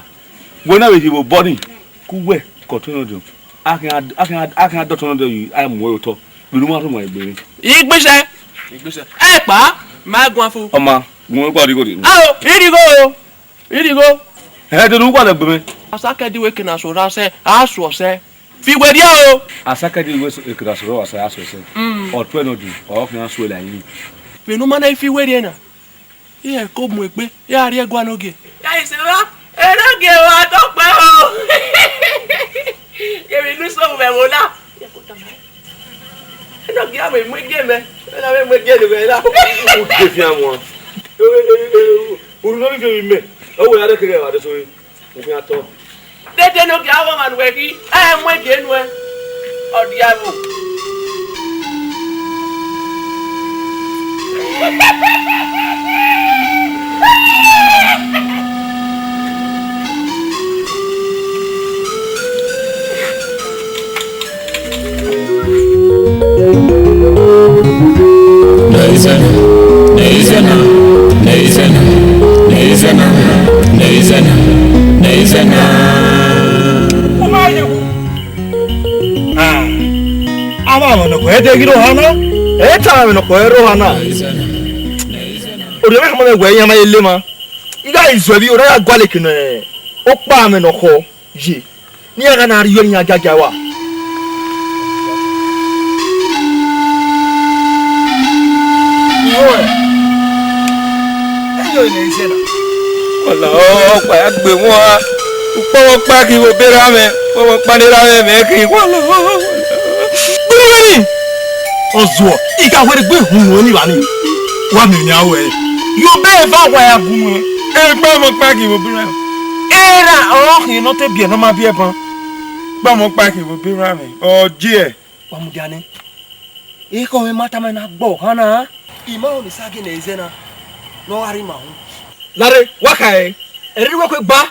Wẹ na vbe rhie vbe obọ ni, ku wẹ, ke ọtuẹn ne ọ dee. A khian, a khian, a khian dọtọ ne ọ dee yi, a mu ẹre otọ. Vbene u ma rhọnmwẹ egbe re. Igbisẹ. Igbisẹ. Ẹ kpa, ma guan fu. Ọ ma, gun egbe ọrigho rre. Ao, irigho o. Irigho. Ẹ de ne u gualọ egbe mwẹ. Asakẹdi wẹ ke na so ra sẹ, a so sẹ. Fi werriẹ o. Asakẹdi wẹ ke na so ra sẹ, a so sẹ. Mm. Ọtuẹn ne ọ dee, ọ khian so la yi. Vbene u ma na fi werriẹ na. Iran ko mu egbe, iran rhie ẹguae ne ogie. Ya ise ra, enogie wa tọkpẹ o. Kevbe ne uso mwẹ vbo la. Enogie a vbe mu egie mẹ, ena vbe mu egie ne mwẹ la. U de fian wan. Urhu ne ọ rhie mẹ, ọ wẹ ya rre keghe evbare so re. Okhian tọ. Dede ne ọ gie avbe ọmwa ne uwẹ ghi, ẹ mu ẹdẹ nuẹn, ọ diavbo. Neizena, neizena, neizena, neizena, neizena, neizena. Ọ ma ye wu. Ah, avbe amwẹ nọkhọ ẹdẹ ghi rre oha na, ẹ i ta amwẹ nọkhọ ẹre oha na. Orhiọn mwẹ khama mwẹ wẹ iran ma ye le emwa. I gha zuẹ vbe iro na ya gualọ eke ne ọkpa amwẹ nọkhọ ye. Ne iran gha na rhie iran giagia rua. Iho ẹn, ẹyọ ne ẹ i zẹ na. Wala ọkpa ya gbe wọn a. Ukpọmọkpa khin vbe obọ erha mwẹ, ukpọmọkpa ne erha mwẹ mwẹ khin, wala. Gbe uwẹ ni. Ọzuọ, I gha werriegbe hun ruẹ ni evba ni. Wa miẹn yan ruẹ. Ye obọ eva wa ya gun ruẹ. Ukpọmọkpa khin vbe obọ erha. Erha ọre ọ khin ne ọ te biẹ ne ọ ma biẹ ban. Ukpọmọkpa khin vbe obọ erha mwẹ. Ọ jiẹ. Wa mudia nẹ. Ekhọe mwẹ ma tama na gbe ọkhan na. I ma ho ne Isagie ne ẹ i zẹ na, ne ọ gha rre ima uhunmwu. Lare, wa kha ẹre, ẹre ne uwẹ kue gba.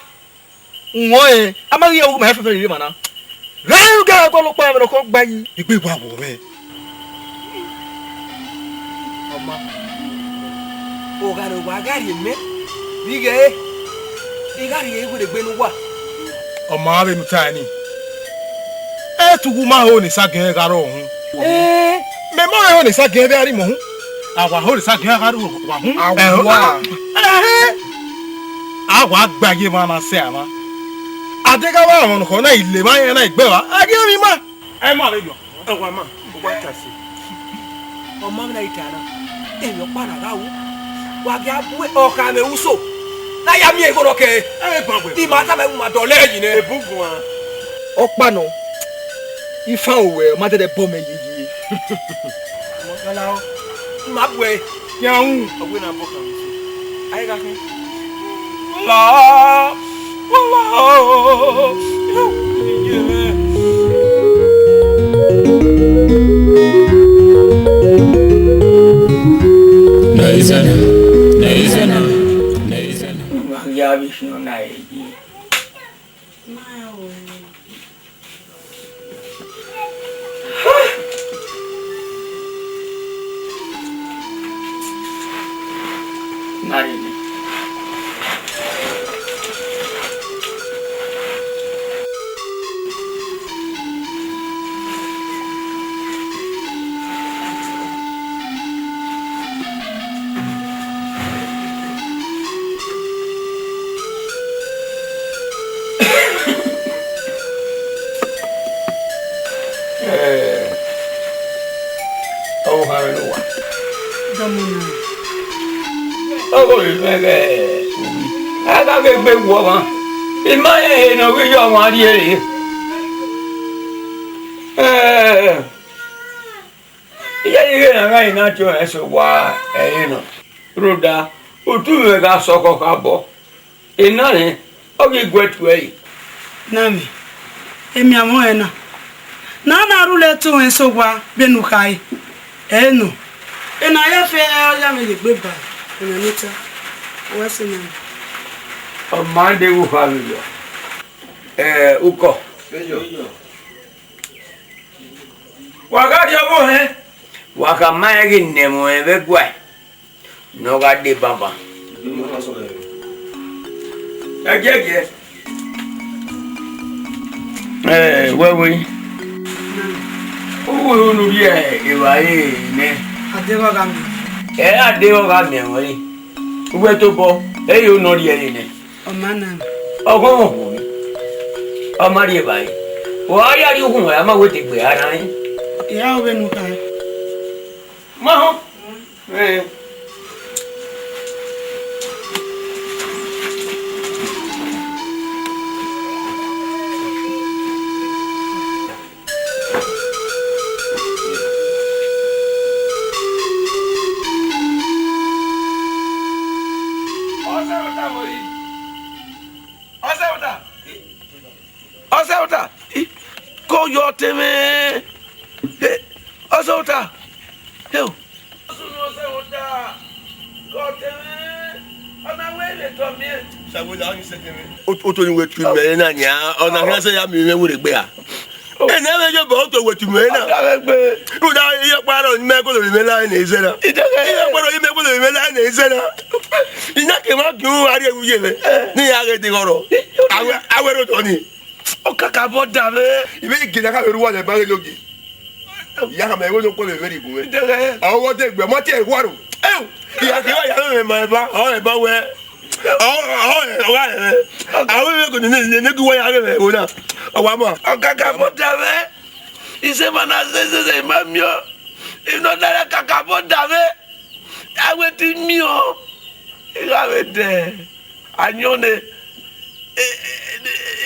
Uhunmwu ọnrẹn, a ma ghi ya oghughe ma hẹ fẹfẹ rhie emwa na. Gha ru gha gualọ ọkpa mwẹ ne ọ kọ gba yi. Egbe wa wọ mwẹ. Ọ ma, ogha ne wa gha rhie mẹ, vbe I ghee, I gha rhie werriegbe ne uwa. Ọ ma vbene u tae ni. Ẹ te uwu ma ho ne Isagie gha rrọọ uhunmwu. Ẹẹn. Mẹ ma ho ne Isagie vbe a rre ima uhunmwu. A wa ho ne Isagie gha rrọọ wa uhunmwu. A wa. Ẹhẹn. Ẹhẹn. A wa gba ye emwa na sẹ a mwa. A deghẹ avbe amwẹ ọkhọ na i le emwa iran na i gbe evba, a ghi emwi ima. Ẹ ma vbe yọ. Ẹ wa ma, wa ta ẹse. Ọ ma vbe na i ta na. Emwi ọkpa na gha ru. Wa gia bu ọkha mwẹ uso. Na ya miẹn igho nọ kẹ. Ẹ ba wẹ. Ima tama ẹwu ma dọlẹ yi nẹ. Ebuguan. Ọkpa nọ. Ifan owẹ, ọ ma dẹdẹ bọ mẹ yeye. Ọmọ kala ọ. Ma bu ẹ. Yan un. Ọgbe na bọ kan. Aye gha khin. Wala, wala, oh, yeah. Neizena, neizena, neizena. Wa ghi avbe ifiọn na re ye. Na re nẹ. Ọghe mwẹ ghẹ, a gha ghe egbe wu ọmwa, I ma rẹn ehe ne ọ ghi ya ọmwa rrie re. Ẹ, iye ighẹ ne a gha na tie ọnrẹn sẹ owa ẹre nọ, rhunmwuda, utu mwẹ gha sẹ ọkhọ kha obọ, ena rẹn, ọ ghi gu ẹre tuẹ re. Na mẹ, emianmwẹ ọnrẹn na, ne a na rhulẹ te ọnrẹn sẹ owa vbene u khare, ẹre nọ. Ena ya fe ọ ya mwẹ ye egbe ba, ena ne I ta, uwa sẹ na mẹ. Ọ ma de vbe ukha vbe yọ. Ẹ, ukọ. Wa gha rrie ọvbokhan, wa khama rẹn ghi ne ẹmwẹ vbe ẹguae ne ọ gha dee banban. Ẹgiẹgiẹ. Ẹ, wẹ vbe, u ru unu rhie evbare nẹ? A deghẹ ọ gha miẹn. Ẹ, a deghẹ ọ gha miẹn ruẹn re. Uwẹ tobọ, ẹ i re unu ọ rhie ẹre nẹ. Ọ ma na. Ọ ghọmwa ọmọ mwẹ, ọ ma rhie evbare. Wa ya rrie ukhunmwu, a ma wẹ te egbe a rran rẹn. I ra ru vbene u khare. Ma họn. Ẹ. Ọsẹrota vbe ori. Ọsẹrota. Ọsẹrota. Ko yọ ọtẹn mwẹ. He, ọsẹrota. He o. Ọsẹrota. Ko ọtẹn mwẹ. Ọ na wẹ vbe tọ miẹn. Sawe la, ọ ni sẹ tẹn mwẹ. O, o to ni wẹ tu mẹ na nia, ọ na khian sẹ ya miẹn mwẹ werriegbe a. Ena vbe yobọ, o to wẹ tu mẹ na. Rhunmwuda, iye ọkpa rrọọ ne imẹ kọlọ vbe imẹ la ne izẹ na. Iye ọkpa rrọọ ne imẹ kọlọ vbe imẹ la ne izẹ na. I na ke ma gie unu a rrie vbe uye mwẹ. Ne I ya ghe deghẹ ọ rrọọ. Awẹ, awẹ rre otọ nii. Ọ kakabọ da mwẹ. I vbe gele a ka vbe rre uwa lẹ ba ghe logie. I ya khama ẹvbo ne okpẹn vbe vberriọ gun mwẹ. Ọ vbe ọdẹ egbe, ọ ma tie ẹre khuaro. Ẹu, I ya ke wa ya mwẹ ma eva, ọ eva wẹ. Ọ, ọ, ọ gha rẹ. Avbe vbe gele ne, ne, ne gu wa ya ghe mwẹ ẹvbo na. Ọ wa ma. Ọ kakabọ da mwẹ. Isẹ ma na zẹzẹzẹ, I ma miẹn. I nọ na ya kakabọ da mwẹ. A wẹ te I miẹn. I gha vbe dẹ. Ayọn nẹ, e, e,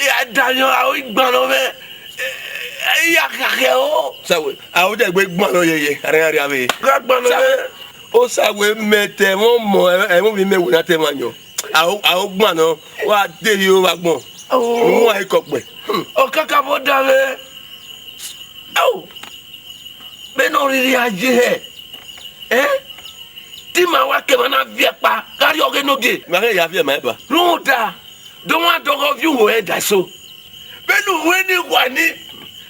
e, a da ayọn, a i gbanọ mwẹ, e, e, I ya khakhe ẹro. Sawe, a o dẹ gbe gbanọ yẹyẹ, a rẹn arrian vbe. Gha gbanọ mwẹ. Osawe, mẹ te ẹmwẹ ọmọ, ẹmwẹ ovbi mẹ wẹ na te ẹmwẹ ayọn. A o, a o gbanọ, wa de rhie oro vbe agbọn. Unu a i kọkpẹ. Hmm. Ọ kakabọ da mwẹ. Au! Vbene ọ rhirhi a ye hẹ, ẹ? Te ima wa ke emwa na viọ ẹkpa gha rrie ọghe enogie. Ima khẹ ya viọ ẹmwẹ ba. Rhunmwuda, dọmwadẹ ọghe ọ viọ uwu ẹre da eso. Vbene uwu ẹre ni khua ni,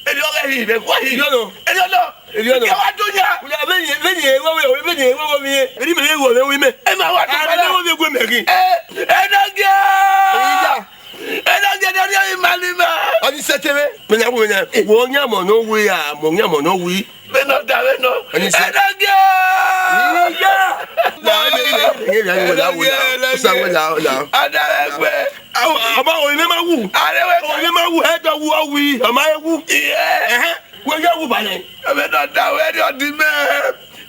erriọ ọghe hi vbe khua hi. Erriọ nọ. Erriọ nọ. Erriọ nọ. Ke wa do ya. Vbene, vbene, vbene, vbene, vbene, erriọ mẹ vbe ru ọmwẹ ru imẹ. Ẹ ma wa do. Arẹn ne wẹ vbe gu mẹ ghi. Ẹ, enogie. Iya. Enogie ne ọ rhie ima ni ima. Ọ ni sẹ tẹmwẹ. Mẹ na wu mẹ na. Wẹ ọyan mọ ne ọ wi a, mẹ ọyan mọ ne ọ wi. Vbene ọ da vbe nọ. Ọ ni sẹ. Enogie. Iya. La, ẹ, ẹ, ẹ, ẹ, ẹ, wẹ la, wẹ la. Osa wẹ la, wẹ la. Ada vbe gbe. Ọ ma, ọ ma, ọ ma wu. Are we. Ọ ma wu, ẹ dọ wu, ọ wi, ọ ma wu. Iye. Ẹhẹn. Wẹ ya wu ba nẹ. Vbene ọ da wẹ rhie ọdọ imẹ.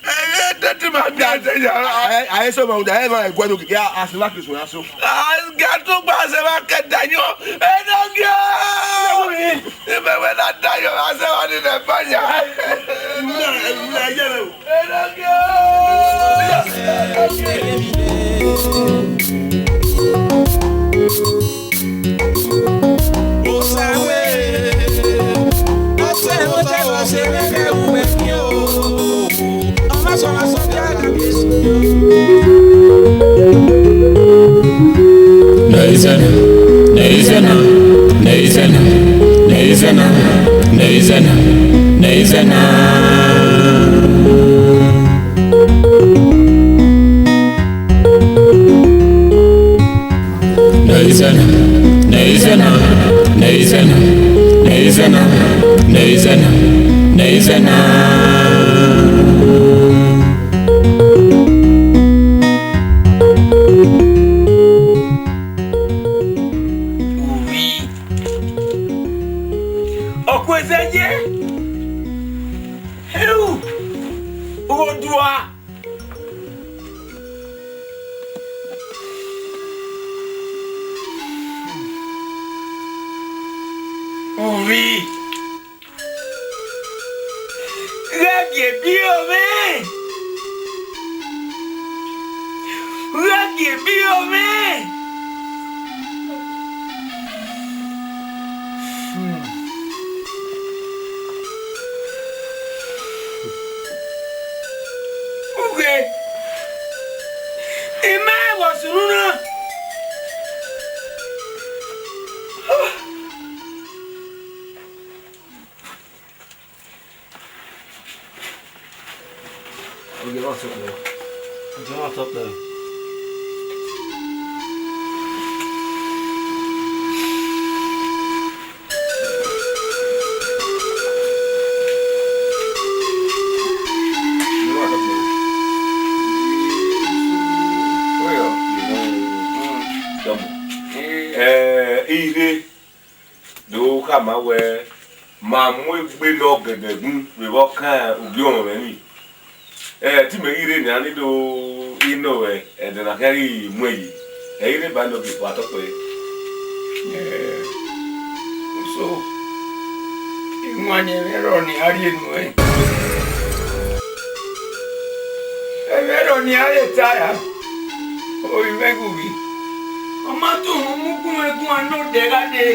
Ẹ, ẹ, tẹtẹ ma gba ẹsẹ ya. Ẹ, ẹ, ẹ, sọ ma, ẹ ma ẹguẹ do gidi, a, a sẹ ma kiri sọ ya so. A ga tun gba ẹsẹ ma kẹ da yọ. Ẹ na gẹ. Ẹ wọ mi. Imẹ wẹ na da yọ, a sẹ wa ni nẹ ba ya. Ẹ, ẹ, ẹ, ẹ, ẹ, ẹ, ẹ, ẹ, ẹ, ẹ, ẹ, ẹ, Neizena, neizena, neizena, neizena, neizena, neizena. Neizena, neizena, neizena, neizena, neizena, neizena. Uwi. Ọkuezẹye. Heu. Odua. Bi. Gha gie biẹ mwẹ. Gha gie biẹ mwẹ. Hmm. Ughe, I ma vbe sunu na. Ogie, wa tọ kpẹẹ. Ogie, wa tọ kpẹẹ. Eh, I rre do khama wẹẹ, ma mu egbe ne ọgẹdẹ gun vbe vbe ọkan ugie ọmwẹ ni. Ẹ, te imẹ ghi rre nian, ne I do nọ vbe ẹdẹ na khian ghi mu ẹre yi, ẹ i rre ba nọ gie fua tọkpẹ. Ẹ, uso, iwinna ẹmwẹ rrọọ ne a rhie nuẹn. Ẹmwẹ rrọọ ne a rhie ta ra, ovbi mwẹ ghe uvbi. Ọ ma tọn uhunmwu gun ẹguae ne odẹ gha dee.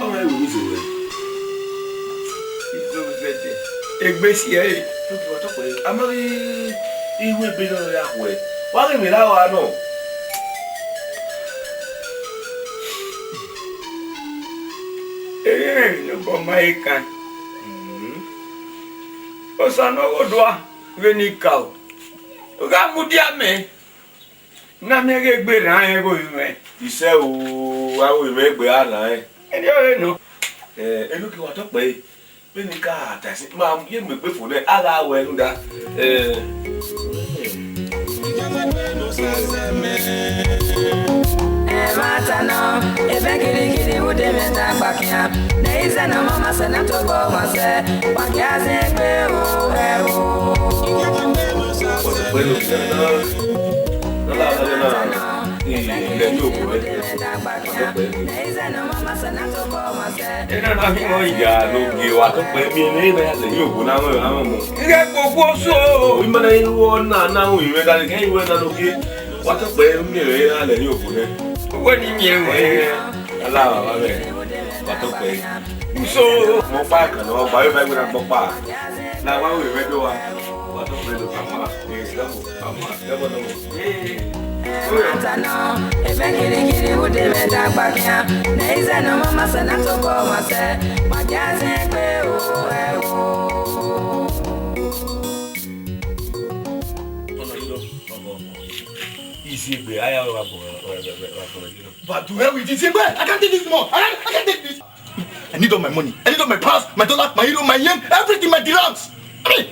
Ọ ma ru izo ruẹ. Izo zẹdẹ. Egbe si ẹre. Ogie, wa tọkpẹ, a ma ghi iru ebe nọ ya khuẹ, wa ghi mwẹ erha ua nọ. Erriọ emwi ne obọ ma he kan. Mhm. Osa ne ọ ghe odua vbene I ka o, gha mudia mẹ. Na miẹn ghe egbe rran rẹn ghe ovbi mwẹ. Isẹ o, avbe ovbi mwẹ egbe a rran rẹn. Erriọ ọre nọ. Eh, Enogie, wa tọkpẹ ẹre, vbene I ka ta ẹse, ma ye mu egbe fo nẹ, a gha ru ẹre rhunmwuda. Eh. Ẹmwata nọ, evẹn kirikiri vbe ude mwẹ dan gbakian. Ne izẹ ne ọ ma sẹ na tobọ ọmwa sẹ, wa gie a zẹ egbe o, ẹ o. Ọtẹpẹ ló fi ẹgbẹ náà. Nana, nana, nana. Ilẹ̀ yóò kú rẹ̀. Ọtẹpẹ ló. Ena na fi wọn ya no gie wa tọkpẹ mi ne na ya lẹ yóò kú na wọn na wọn mọ. Ighẹ gbogbo so. Imẹ na iru ọna na wọn imẹ da kẹ iwẹ na no gie. Wa tọkpẹ mi rẹ na lẹ yóò kú nẹ. Wẹ ni mi ẹwẹ. Ala baba mẹ. Wa tọkpẹ. Uso. Mọ pa kan na, ọgba yo ba iwẹ na gbọ pa. Na wa wẹ mẹ do wa. Wa tọkpẹ do pa ma. Yes, double. Pa ma. Double, double. Ẹmwata nọ, evẹn kirikiri vbe ude mwẹ dan gbakian. Ne izẹ ne ọ ma sẹ na tobọ ọmwa sẹ, wa gie a zẹ egbe o, ẹ o. Isiegbe, aya wa bọ, wa bọ, wa bọ. But to hell with this, I can't take this more. I can't, I can't take this. I need all my money. I need all my pounds, my dollar, my euro, my yen, everything, my dirhams. I mean,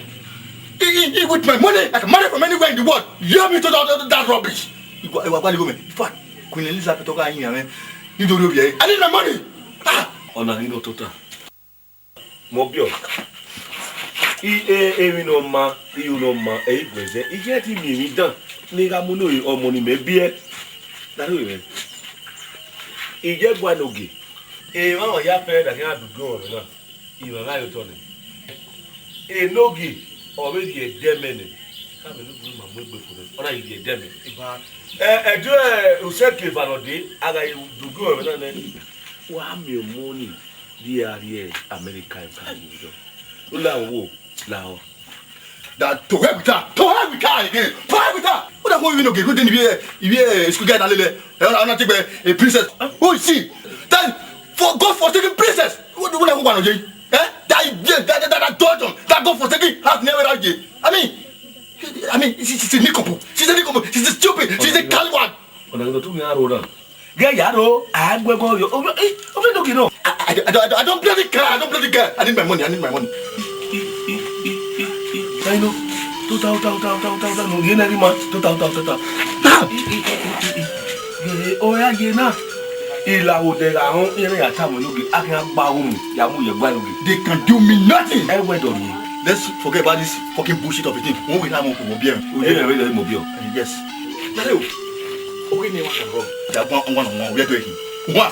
he, he, he with my money, I can marry from anywhere in the world. You help me to that, that, that rubbish. Iwa, iwa, iwa, in fact, Queen Elizabeth, I need my money. Ah! Ọna ghi nọ tota. Mọ biẹ. I, e, emwi ne ọ ma, iru ne ọ ma, ẹ i guẹ zẹ. I ghẹ te miẹn emwi dan ne I gha mu ne ọmọ ne imẹ biẹ. Na rhie mwẹ. I ye gua ne ogie. Emwa ọmwa ya fẹ da khian dudu ọmwẹ na. Imẹ gha ye otọ nẹ. Enogie, ọ vbe rhie ẹdẹ mẹ nẹ. Ka mẹ ne ugbẹn ma mu egbe fo nẹ. Ọ na rhie ẹdẹ mẹ. Eba, ẹ, ẹdẹ usẹ ke eva nọ dee, a gha ye dudu ọmwẹ na nẹ. Wa miẹn ọmọ ni. Rhie a rrie America, you can't do it. U la wo, la ọ. That to hell with her, to hell with her again, to hell with her. What the whole you know, good thing you hear, you hear school guy na lele. Eh, I'm not take a princess. Oh, you see, that for God forsaken princess. What, what the whole one of you? Eh? That, that, that, that, that dodge, that God forsaken has never had you. I mean, I mean, she, she's a nincompoop. She's a nincompoop. She's a stupid. She's a coward. Ọna ghi nọ tu mi aro na. Ghẹ ya ro, a gu ẹbọ yọ. Ovbi, eh, ovbi Enogie nọ. I, I, I, don't, I, don't, I don't bloody care. I don't bloody care. I need my money. I need my money. I know. Tota, tota, tota, no. Ye na ri ma. Tota, tota, tota. Ah! Eh, eh, eh, eh, eh. Ye, oh, ya ye na. Ila wo de gha họn, ye na ya ta mo Enogie. A kan gba wo mu. Ya mu ye gba Enogie. They can do me nothing. Ẹ wẹ dọ rhie. Let's forget about this fucking bullshit of a thing. Wọ́n wí náà mo kò mọ̀ bí ẹ̀. Ojú ẹ̀ rẹ̀ lọ́ọ́ mọ̀ bí ọ. Yes. Dale o. Oge ne wa kan rọ. Da gwan, gwan, gwan, we are doing. Wa.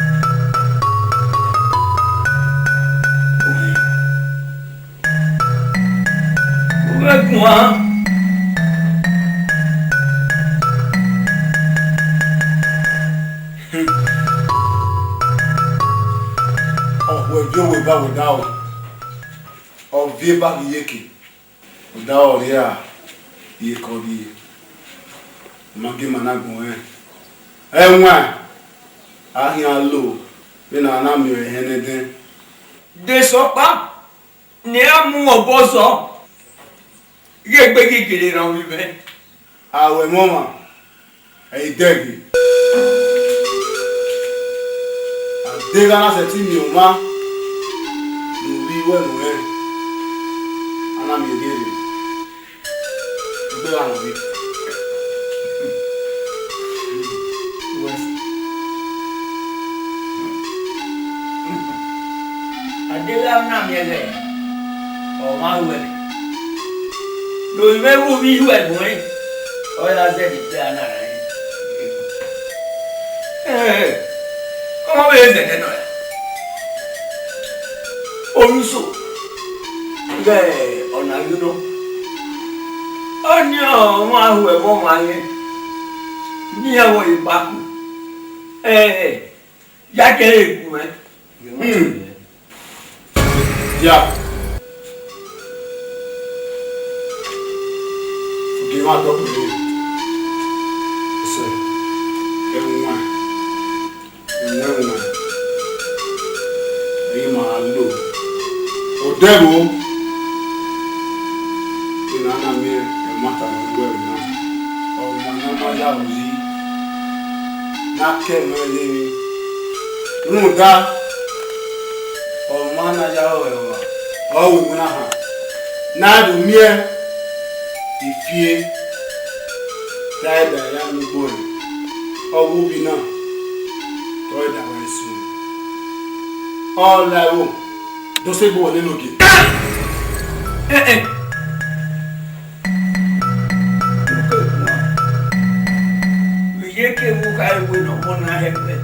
U vbe guan. Ọ khuẹ gie owa eva wẹ odaro, ọ viọ eva ghi iyeke, odaro rhia iyeke ọ rrie, ọ ma gie ima na gbẹn ọnrẹn. Ẹwaẹn, a khian lo vbene a na miẹn ọre ẹnrẹn nẹdẹn. De sẹ ọkpa ne a mu obọ zọ, ghe egbe ghi gele rran ovbi mwẹ. A ru ẹmwẹ ọmwa, ẹ i dẹghe. A deghẹ a na sẹtin miẹn ọmwa ne ovbi ruẹ mwẹ, a na miẹn ghe rre. Egbe gha nọ vbe. A deghẹ a na miẹn ghẹ, ọ ma ruẹ. Ne ovbi mwẹ ru ovbi iruẹ nuẹn, ọ ya zẹdẹ ikpia na rae. Ẹ, ọmọ vbe zẹdẹ nọ ra? Oruso ghẹ ọna ghi nọ. Ọnii ọmwa hu ẹvbo ọmwa yẹn, ne iran vbe ọre ikpaku. Ẹ, ya kẹre gu mwẹ. Hmm. Dia. Ogie mwa tọ kpere. Ẹsẹ. Ẹwaẹn. Ẹwaẹn, ẹwaẹn. Ẹre ima lo. Odẹvbo. Vbene a na miẹn ẹmwata ne ọ rre uwẹ na, ọmwa ne a ma ya aro yi, ne a ke ẹmwẹ ẹre emwi. Rhunmwuda, ọmwa na ya aro ẹre ọmwa, ọ ru iwinna han, ne a do miẹn ifie, te a i da ya mu ugbo rẹn, ọ wu ovbi na, te ọ i da wa esu. Ọ la ẹvbo, do sẹ egbe wẹ lele ogie. Ẹn, ẹn. Vbe iye ke vbe u khare wẹ ne ọmọ na hẹ ẹgbẹ,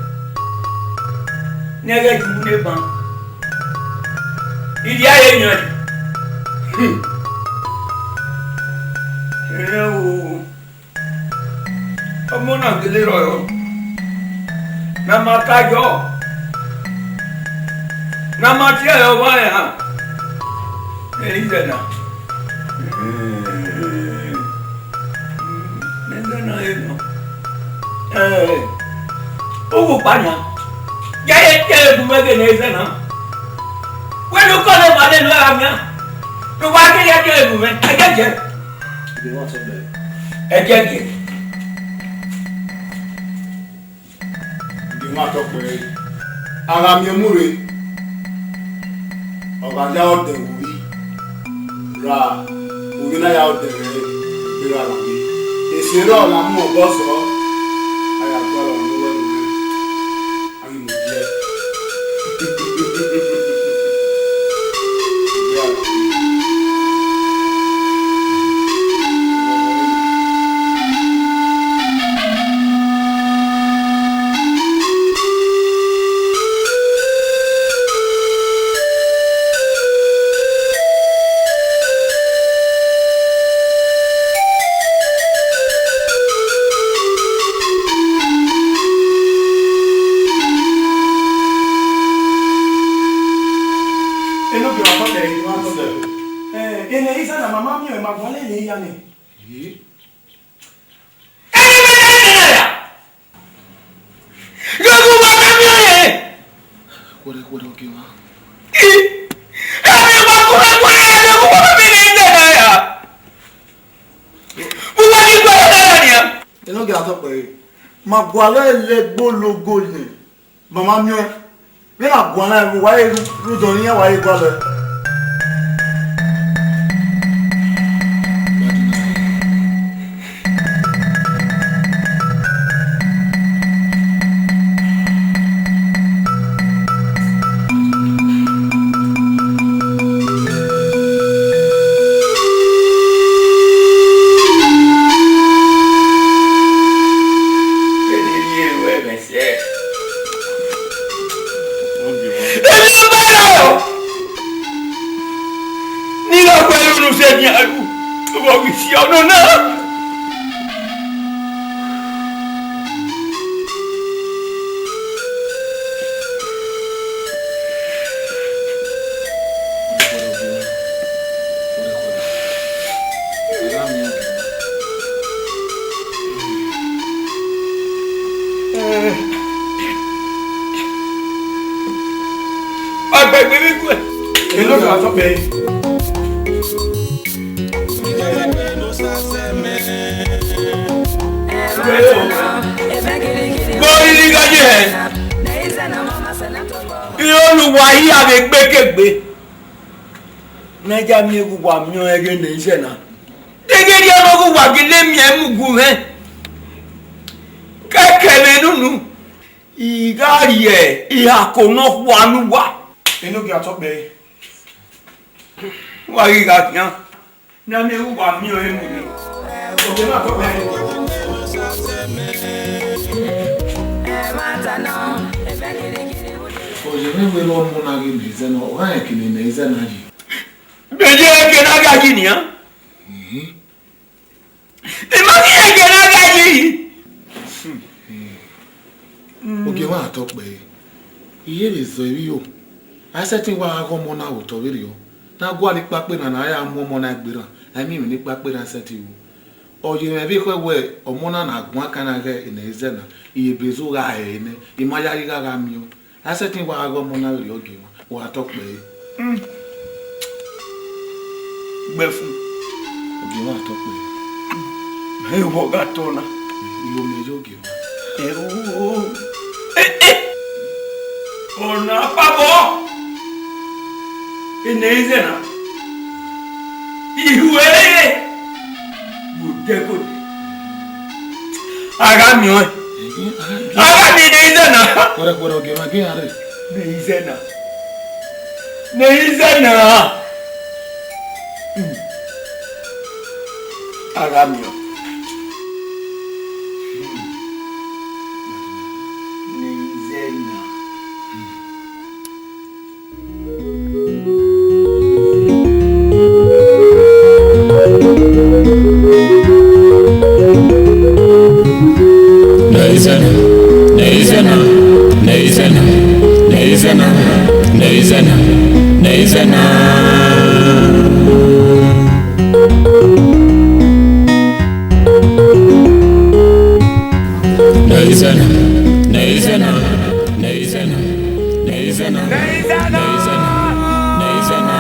ne ẹ ghẹ gie unu ban, I rhie ẹre yan. Hmm. Ẹn o. Ọmọ na gele rrọọ, ne a ma ka yọ, ne a ma tie ẹre ọmwa rẹn han, ne ẹ i zẹ na. Ne ẹ i zẹ na, ẹ nọ. Ẹ, u wu kpa nian, ya ye tie ẹre gu mwẹ ghe ne ẹ i zẹ na. Wẹ ne u kọlọ emwa nene u gha miẹn, ne uwa ghi ya tie ẹre gu mwẹ, ẹgiẹgiẹ. Ẹgiẹgiẹ. Gie mwa tọ kpẹre. A gha miẹn mu rre, ọ gha ya ọdẹ vbe ovbi, ra ovbi na ya ọdẹ rẹ, vbe ra ra ovbi. Ese rrọọ ne a mu obọ zọ, a ya gualọ ne uwẹ nuẹn, a ghi mu dia. Wẹrẹ, wẹrẹ, ogie mwa. Ẹ, emwi ọkpa kọmwa kọmwa ya ne uwa vbe ne ẹdẹ na ya. Uwa ni gbe ẹdẹ na nian. Enogie a tọ kpẹre, ma gualọ ẹlẹgbo logo nẹ, ma ma miẹn ọẹn. Vbene a guan na, wa ye ru, ru dọn iran, wa ye gualọ ẹe. Emwi ọba na ọ, ne I gha gualọ unu sẹ nian ru, vbe ọ ghi si ọnọ na. Agbegbe vbe iguẹ. Enogie a tọ kpẹre. Gbe orhirhi gha ye hẹ. Irẹn ne uwa hia vbe egbe ke egbe. Ne a ya miẹn ghe uwa miẹn ọnrẹn ghe ne izẹ na. Deghẹ erriọ ne ọ ghe uwa gele miẹn mu gu mwẹ. Kẹkẹ mwẹ nunu, I gha rhie ihako nọkhua ne uwa. Enogie a tọ kpẹre. Wa ghi gha khian, ne a miẹn ghe uwa miẹn ọnrẹn mu ni. Ogie na tọ kpẹre. Ọ ye mwẹ wẹ ne ọmọ na ghi ne izẹ na, ọ gha rẹn eke ne izẹ na yi. Bẹghe eke ne a gha yi nian. Mhm. I ma ghi rẹn eke ne a gha yi. Ogie mwa tọ kpẹre. I ye vbe zọ emwi yo. A i sẹtin wa gha ghe ọmọ na vbe otọ vberriọ. Ne a gualọ ikpakpe na, ne a ya mu ọmọ na gberra, a i miẹn emwi ne ikpakpe na sẹtin ru. Ọ ye mwẹ vbe ekhọe wẹ ọmọ na ne a guan kan na ghe ne izẹ na, I ye ebe zẹ gha hẹ nẹ, I ma yayi gha gha miẹn ọẹn. A i sẹtin wa gha ghe ọmọ na vberriọ, ogie mwa, wa tọ kpẹre. Gbẹfun. Ogie mwa tọ kpẹre. Mẹ vbe ọ gha tọ na. Igho mẹ ye, ogie mwa. Ẹo. Eh, eh. Ọna kpabọ. Ene izẹ na. Ihu ẹre. Ghodẹghodẹ. A gha miẹn ọẹn. A gha miẹn ne izẹ na. Wẹrẹ, wẹrẹ, ogie mwa, ghe iran rre. Ne izẹ na. Ne izẹ na. A gha miẹn ọẹn. Ne izẹ na. Ne izẹ na, ne izẹ na, ne izẹ na, ne izẹ na, ne izẹ na, ne izẹ na. Ne izẹ na, ne izẹ na, ne izẹ na, ne izẹ na, ne izẹ na, ne izẹ na.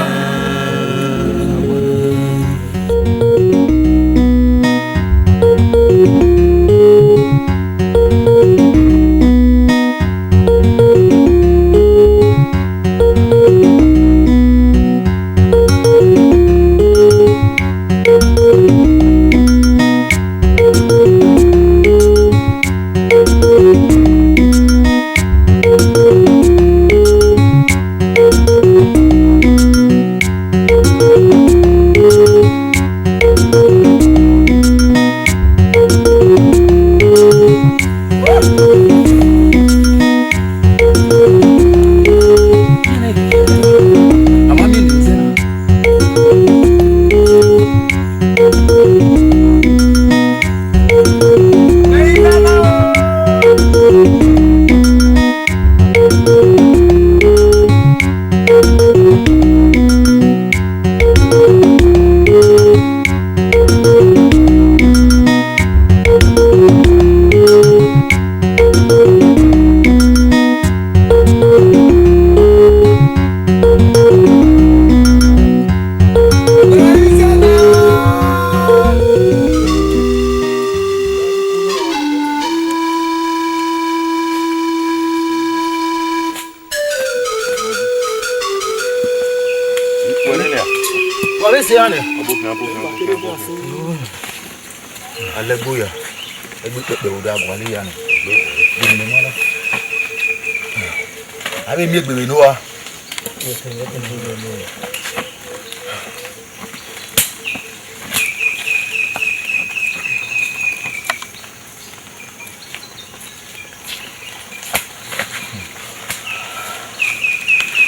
Alẹgboya, egbe ikpẹkpẹ vbe odẹ a gualọ iran nọ. Gele mẹ ma na. A vbe miẹn egbe vbe ne uwa.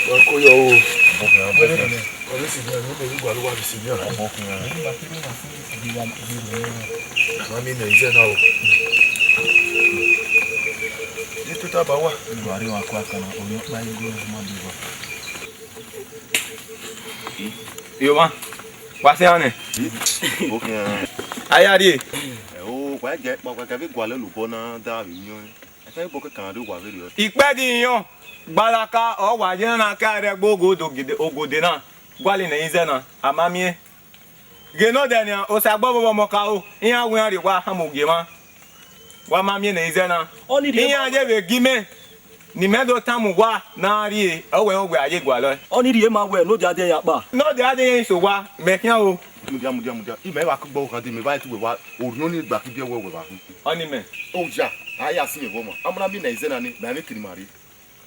Wa ko yọ o. Ọmọ esi ni ọmọ esi gualọ wa vbe esi ni ọmọ. Wa miẹn nẹ izẹ na o. Ye tota ba wa. Wa rre wa kua kana, oyọn kpa igho ma bi wa. Iyo ma, wa se ane. Okhian. Aya rie. Ẹ o, wa gẹ, wa gẹ vbe gualọ lobọ na da vbe yọn. Ẹ ta ibọ kẹkan do wa vberriọ. Ikpẹdẹ iyọn, gbalaka ọ wa ye na ka rre ẹgbe ogode, ogode na, gualọ nẹ izẹ na, a ma miẹn. Ghe nọdẹ nian, Osagbọvọ vbe ọmọ karo, iran wẹ iran rhie wa hama ogie mwa. Wa ma miẹn nẹ izẹ na. Ọni rhie iran ma ye vbe gi mẹ, ne imẹ do tama uwa ne a rrie, ọ wẹ rẹn wẹ a ye gualọ. Ọni rhie ma wẹ ne odade ya kpa. Nọdẹ a de yẹn so wa, mẹ khian o. Mudia, mudia, mudia. Imẹ wa kugbe ọghan de, mẹ wa tu wẹ wa, orhiọn ni gba kibiẹ wẹ wẹ wa hu. Ọni mẹ. Oya, a ya si mẹ vbe ọmwa. A ma na miẹn nẹ izẹ na ni, mẹ a vbe kiri ma rre.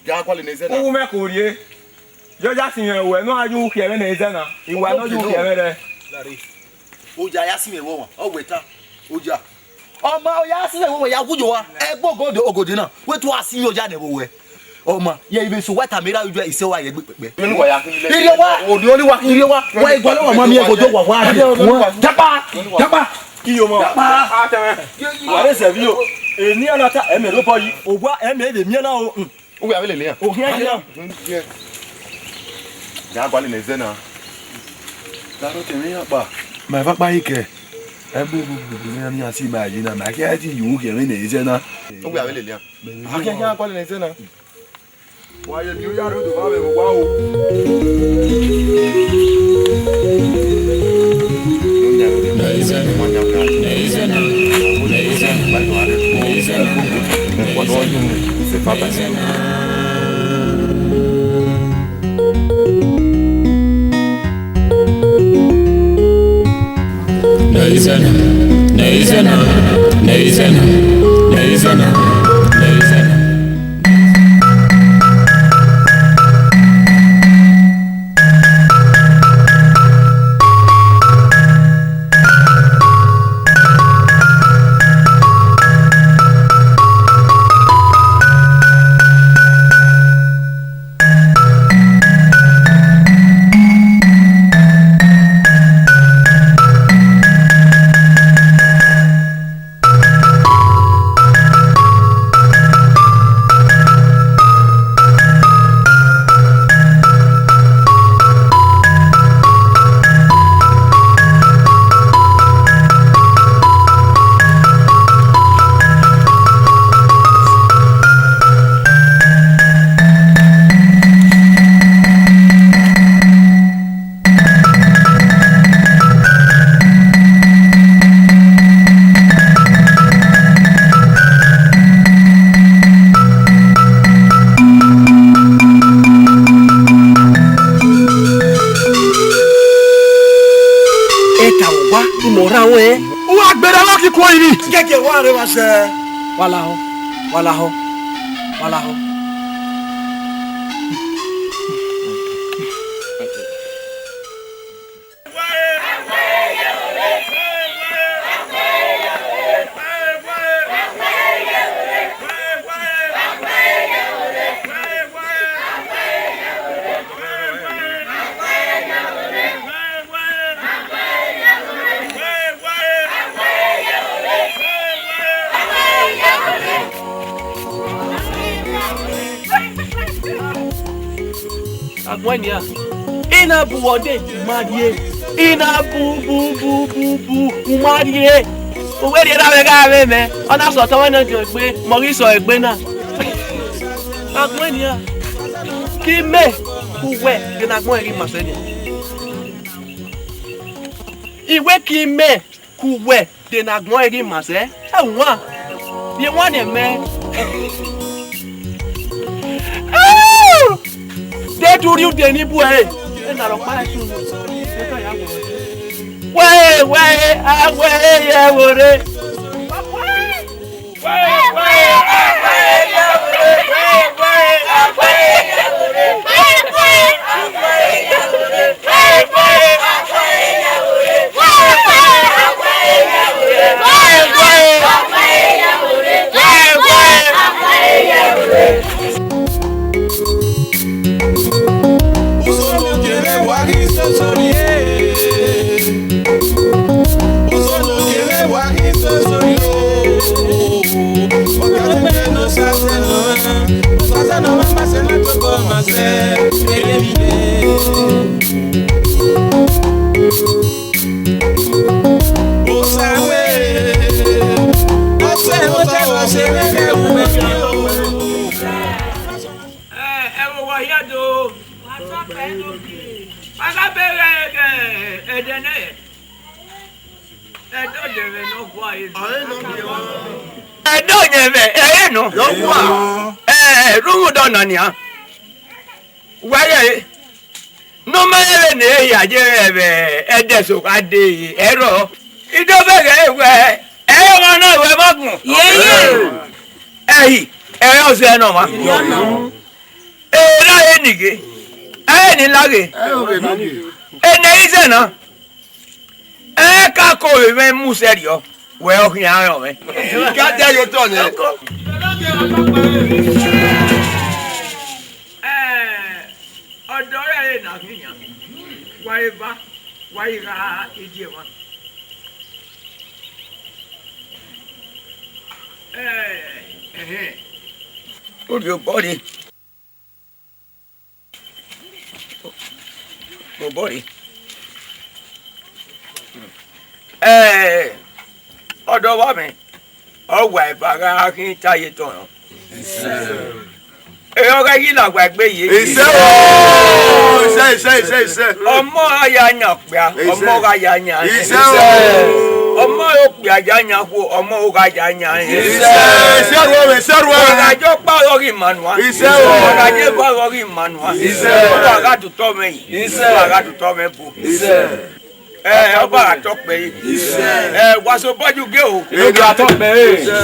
Dia gualọ nẹ izẹ na. Uwu mwẹ ko rrie. Yọ ya si mwẹ ruẹ, ne ọ gha ye ukhiẹ mwẹ nẹ izẹ na. Iwa ne ọ ye ukhiẹ mwẹ rẹ. Oya ya si mwẹ vbe ọmwa, ọ wẹ ta. Oya. Ọma, ọ ya si mwẹ vbe ọmwa, ya wu yo wa. Ẹgbe ogode, ogode na. Wẹ tu a si mwẹ oya nẹ vbe owẹ. Ọma, ye ivbe eso wa tama erha uju isẹ wa ye egbe ikpẹkpẹ. Irhiọ wa. Odi oni wa, irhiọ wa. Wa igualọ wa ma miẹn ẹgodo wa wa. Dapa, dapa. Iyo ma. Dapa. Wa re zẹ vbe iyo. Eni a na ta, ẹmẹ ro bọ yi. Owa ẹmẹ vbe miẹn na o. Uwẹ avbe lele iran. Ohian iran. Ya gualọ nẹ izẹ na. Da rhọtẹ mwẹ iran kpa. Ma eva kpa yi kẹ. Ẹgbe ogbugbu ne iran si ma yi na, ma khian ti ye ukhiẹ mwẹ nẹ izẹ na. Uwẹ avbe lele iran. A khian khian gualọ nẹ izẹ na. Wa ye miẹn oya rre odọ vbe avbe vbe owa o. Ẹta vbe owa, imẹ ọ rhan ruẹn. Uwa gberra lọkhi kuo ivbi. Kẹkẹ wa rre vba sẹ. Wa lahọ, wa lahọ, wa lahọ. Agbọn nia, I na bu uwẹ ọdẹ, u ma rrie. I na bu, bu, bu, bu, bu, u ma rrie. U wẹ rhie na vbe gha vbe mẹ, ọ na sẹ ọtẹn mwẹ ne ọ diọn egbe, mẹ ọ ghi sẹ egbe na. Agbọn nia, ke imẹ ku uwẹ de ne agbọn ẹre ghi ma sẹ nia. I wẹ ke imẹ ku uwẹ de ne agbọn ẹre ghi ma sẹ. Ẹ wan, rhie wan ne mẹ. De du rhie ude ni bu ẹre. Ena rhọkpa ẹse unu. Wẹẹ, wẹẹ, a wẹẹ ye ẹvbo rre. Uzo ne kere wa ghi soso rrie. Uzo ne kere wa ghi soso rrie. Ọkadẹkẹ ne Osaze nọ, Osaze nọ ma ma sẹ na tobọ ma sẹ, erhunmwuda. Osawe, ọsẹ mọtẹ wa sẹ vbe ẹghẹ uwẹ fi o. Ẹ, ẹ vbe owa hia do. Wa gha bẹghe ẹdẹ nẹ. Ẹdẹ ọyẹnmwẹ ne ọ gua ẹre. Ẹdẹ ọyẹnmwẹ ẹre nọ. Ẹ, rhunmwuda ọna nian. Wa rẹn, ne ọ ma rẹn vbene ehia ye vbe ẹdẹ eso gha dee ẹrọ. I do vbe ghee wẹẹ, ẹ i re ọmwa na ru ẹmwẹ agbọn. Yeye. Ẹhi, ẹ i re ọzẹ ne ọmwa. Erha ẹre ni ghe, ẹre ni la ghe. Ene i zẹ na, ẹ ka ko vbe mwẹ mu sẹrriọ, wẹ ọ khian rẹn ọmwẹ. I ka dia ye otọ nẹ. Ọdọ rẹ ẹre na khian, wa eva, wa i gha idie mwa. Ẹ, ẹhẹn. Orhiọn obọ rre. Obọ rre. Ẹ, ọdọ vbe amẹ, ọ wa eva gha khin ta ye tọn nọ. Ẹ, ọ gha yi la wa egbe ye. Isẹ o! Isẹ, isẹ, isẹ, isẹ. Ọmọ gha ya yan okpia, ọmọ gha ya yan rẹn. Isẹ o! Ọmọ okpia ya yan okhuo, ọmọ gha ya yan rẹn. Isẹ! Isẹ ruẹ mwẹ, isẹ ruẹ mwẹ. Wa gha ye ọkpa ọghe ima nua. Isẹ o! Wa gha ye eva ọghe ima nua. Isẹ! Wa gha tutọ mwẹ yi. Isẹ! Wa gha tutọ mwẹ bu. Isẹ! Ẹ, ọba gha tọ kpẹre. Isẹ! Ẹ, wa so bọju ge o. Ẹ gha tọ kpẹre. Isẹ!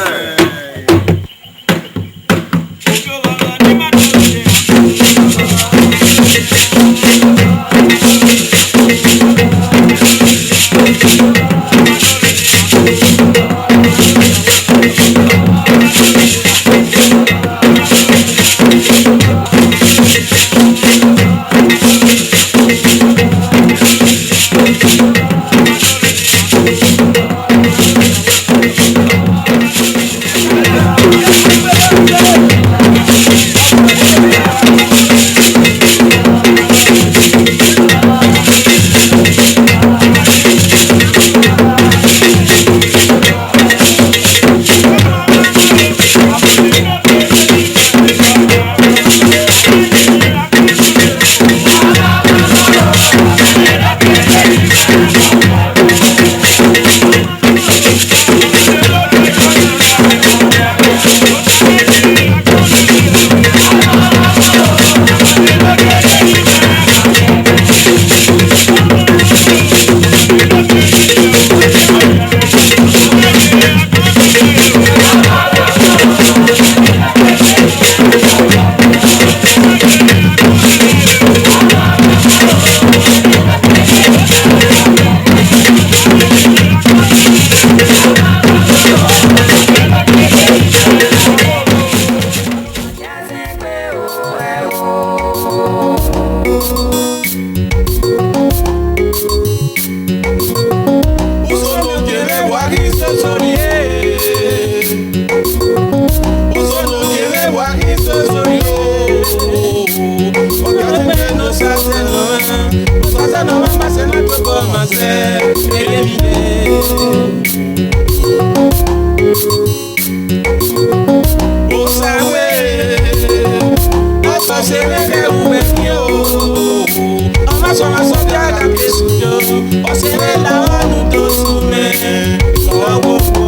Uzo ne kere wa ghi soso rrie. Uzo ne kere wa ghi soso rrie. Ọkadẹkẹ ne Osaze nọ, Osaze nọ ma ma sẹ na tobọ ma sẹ, erhunmwuda. Osawe, ọsẹ ọse vbe ẹghẹ uwẹ fi o. Ọmwa sẹ ọmwa sẹ ovbi a gha ke su yo, ọse vbe la ọnu do su mẹ, ọghoghọ.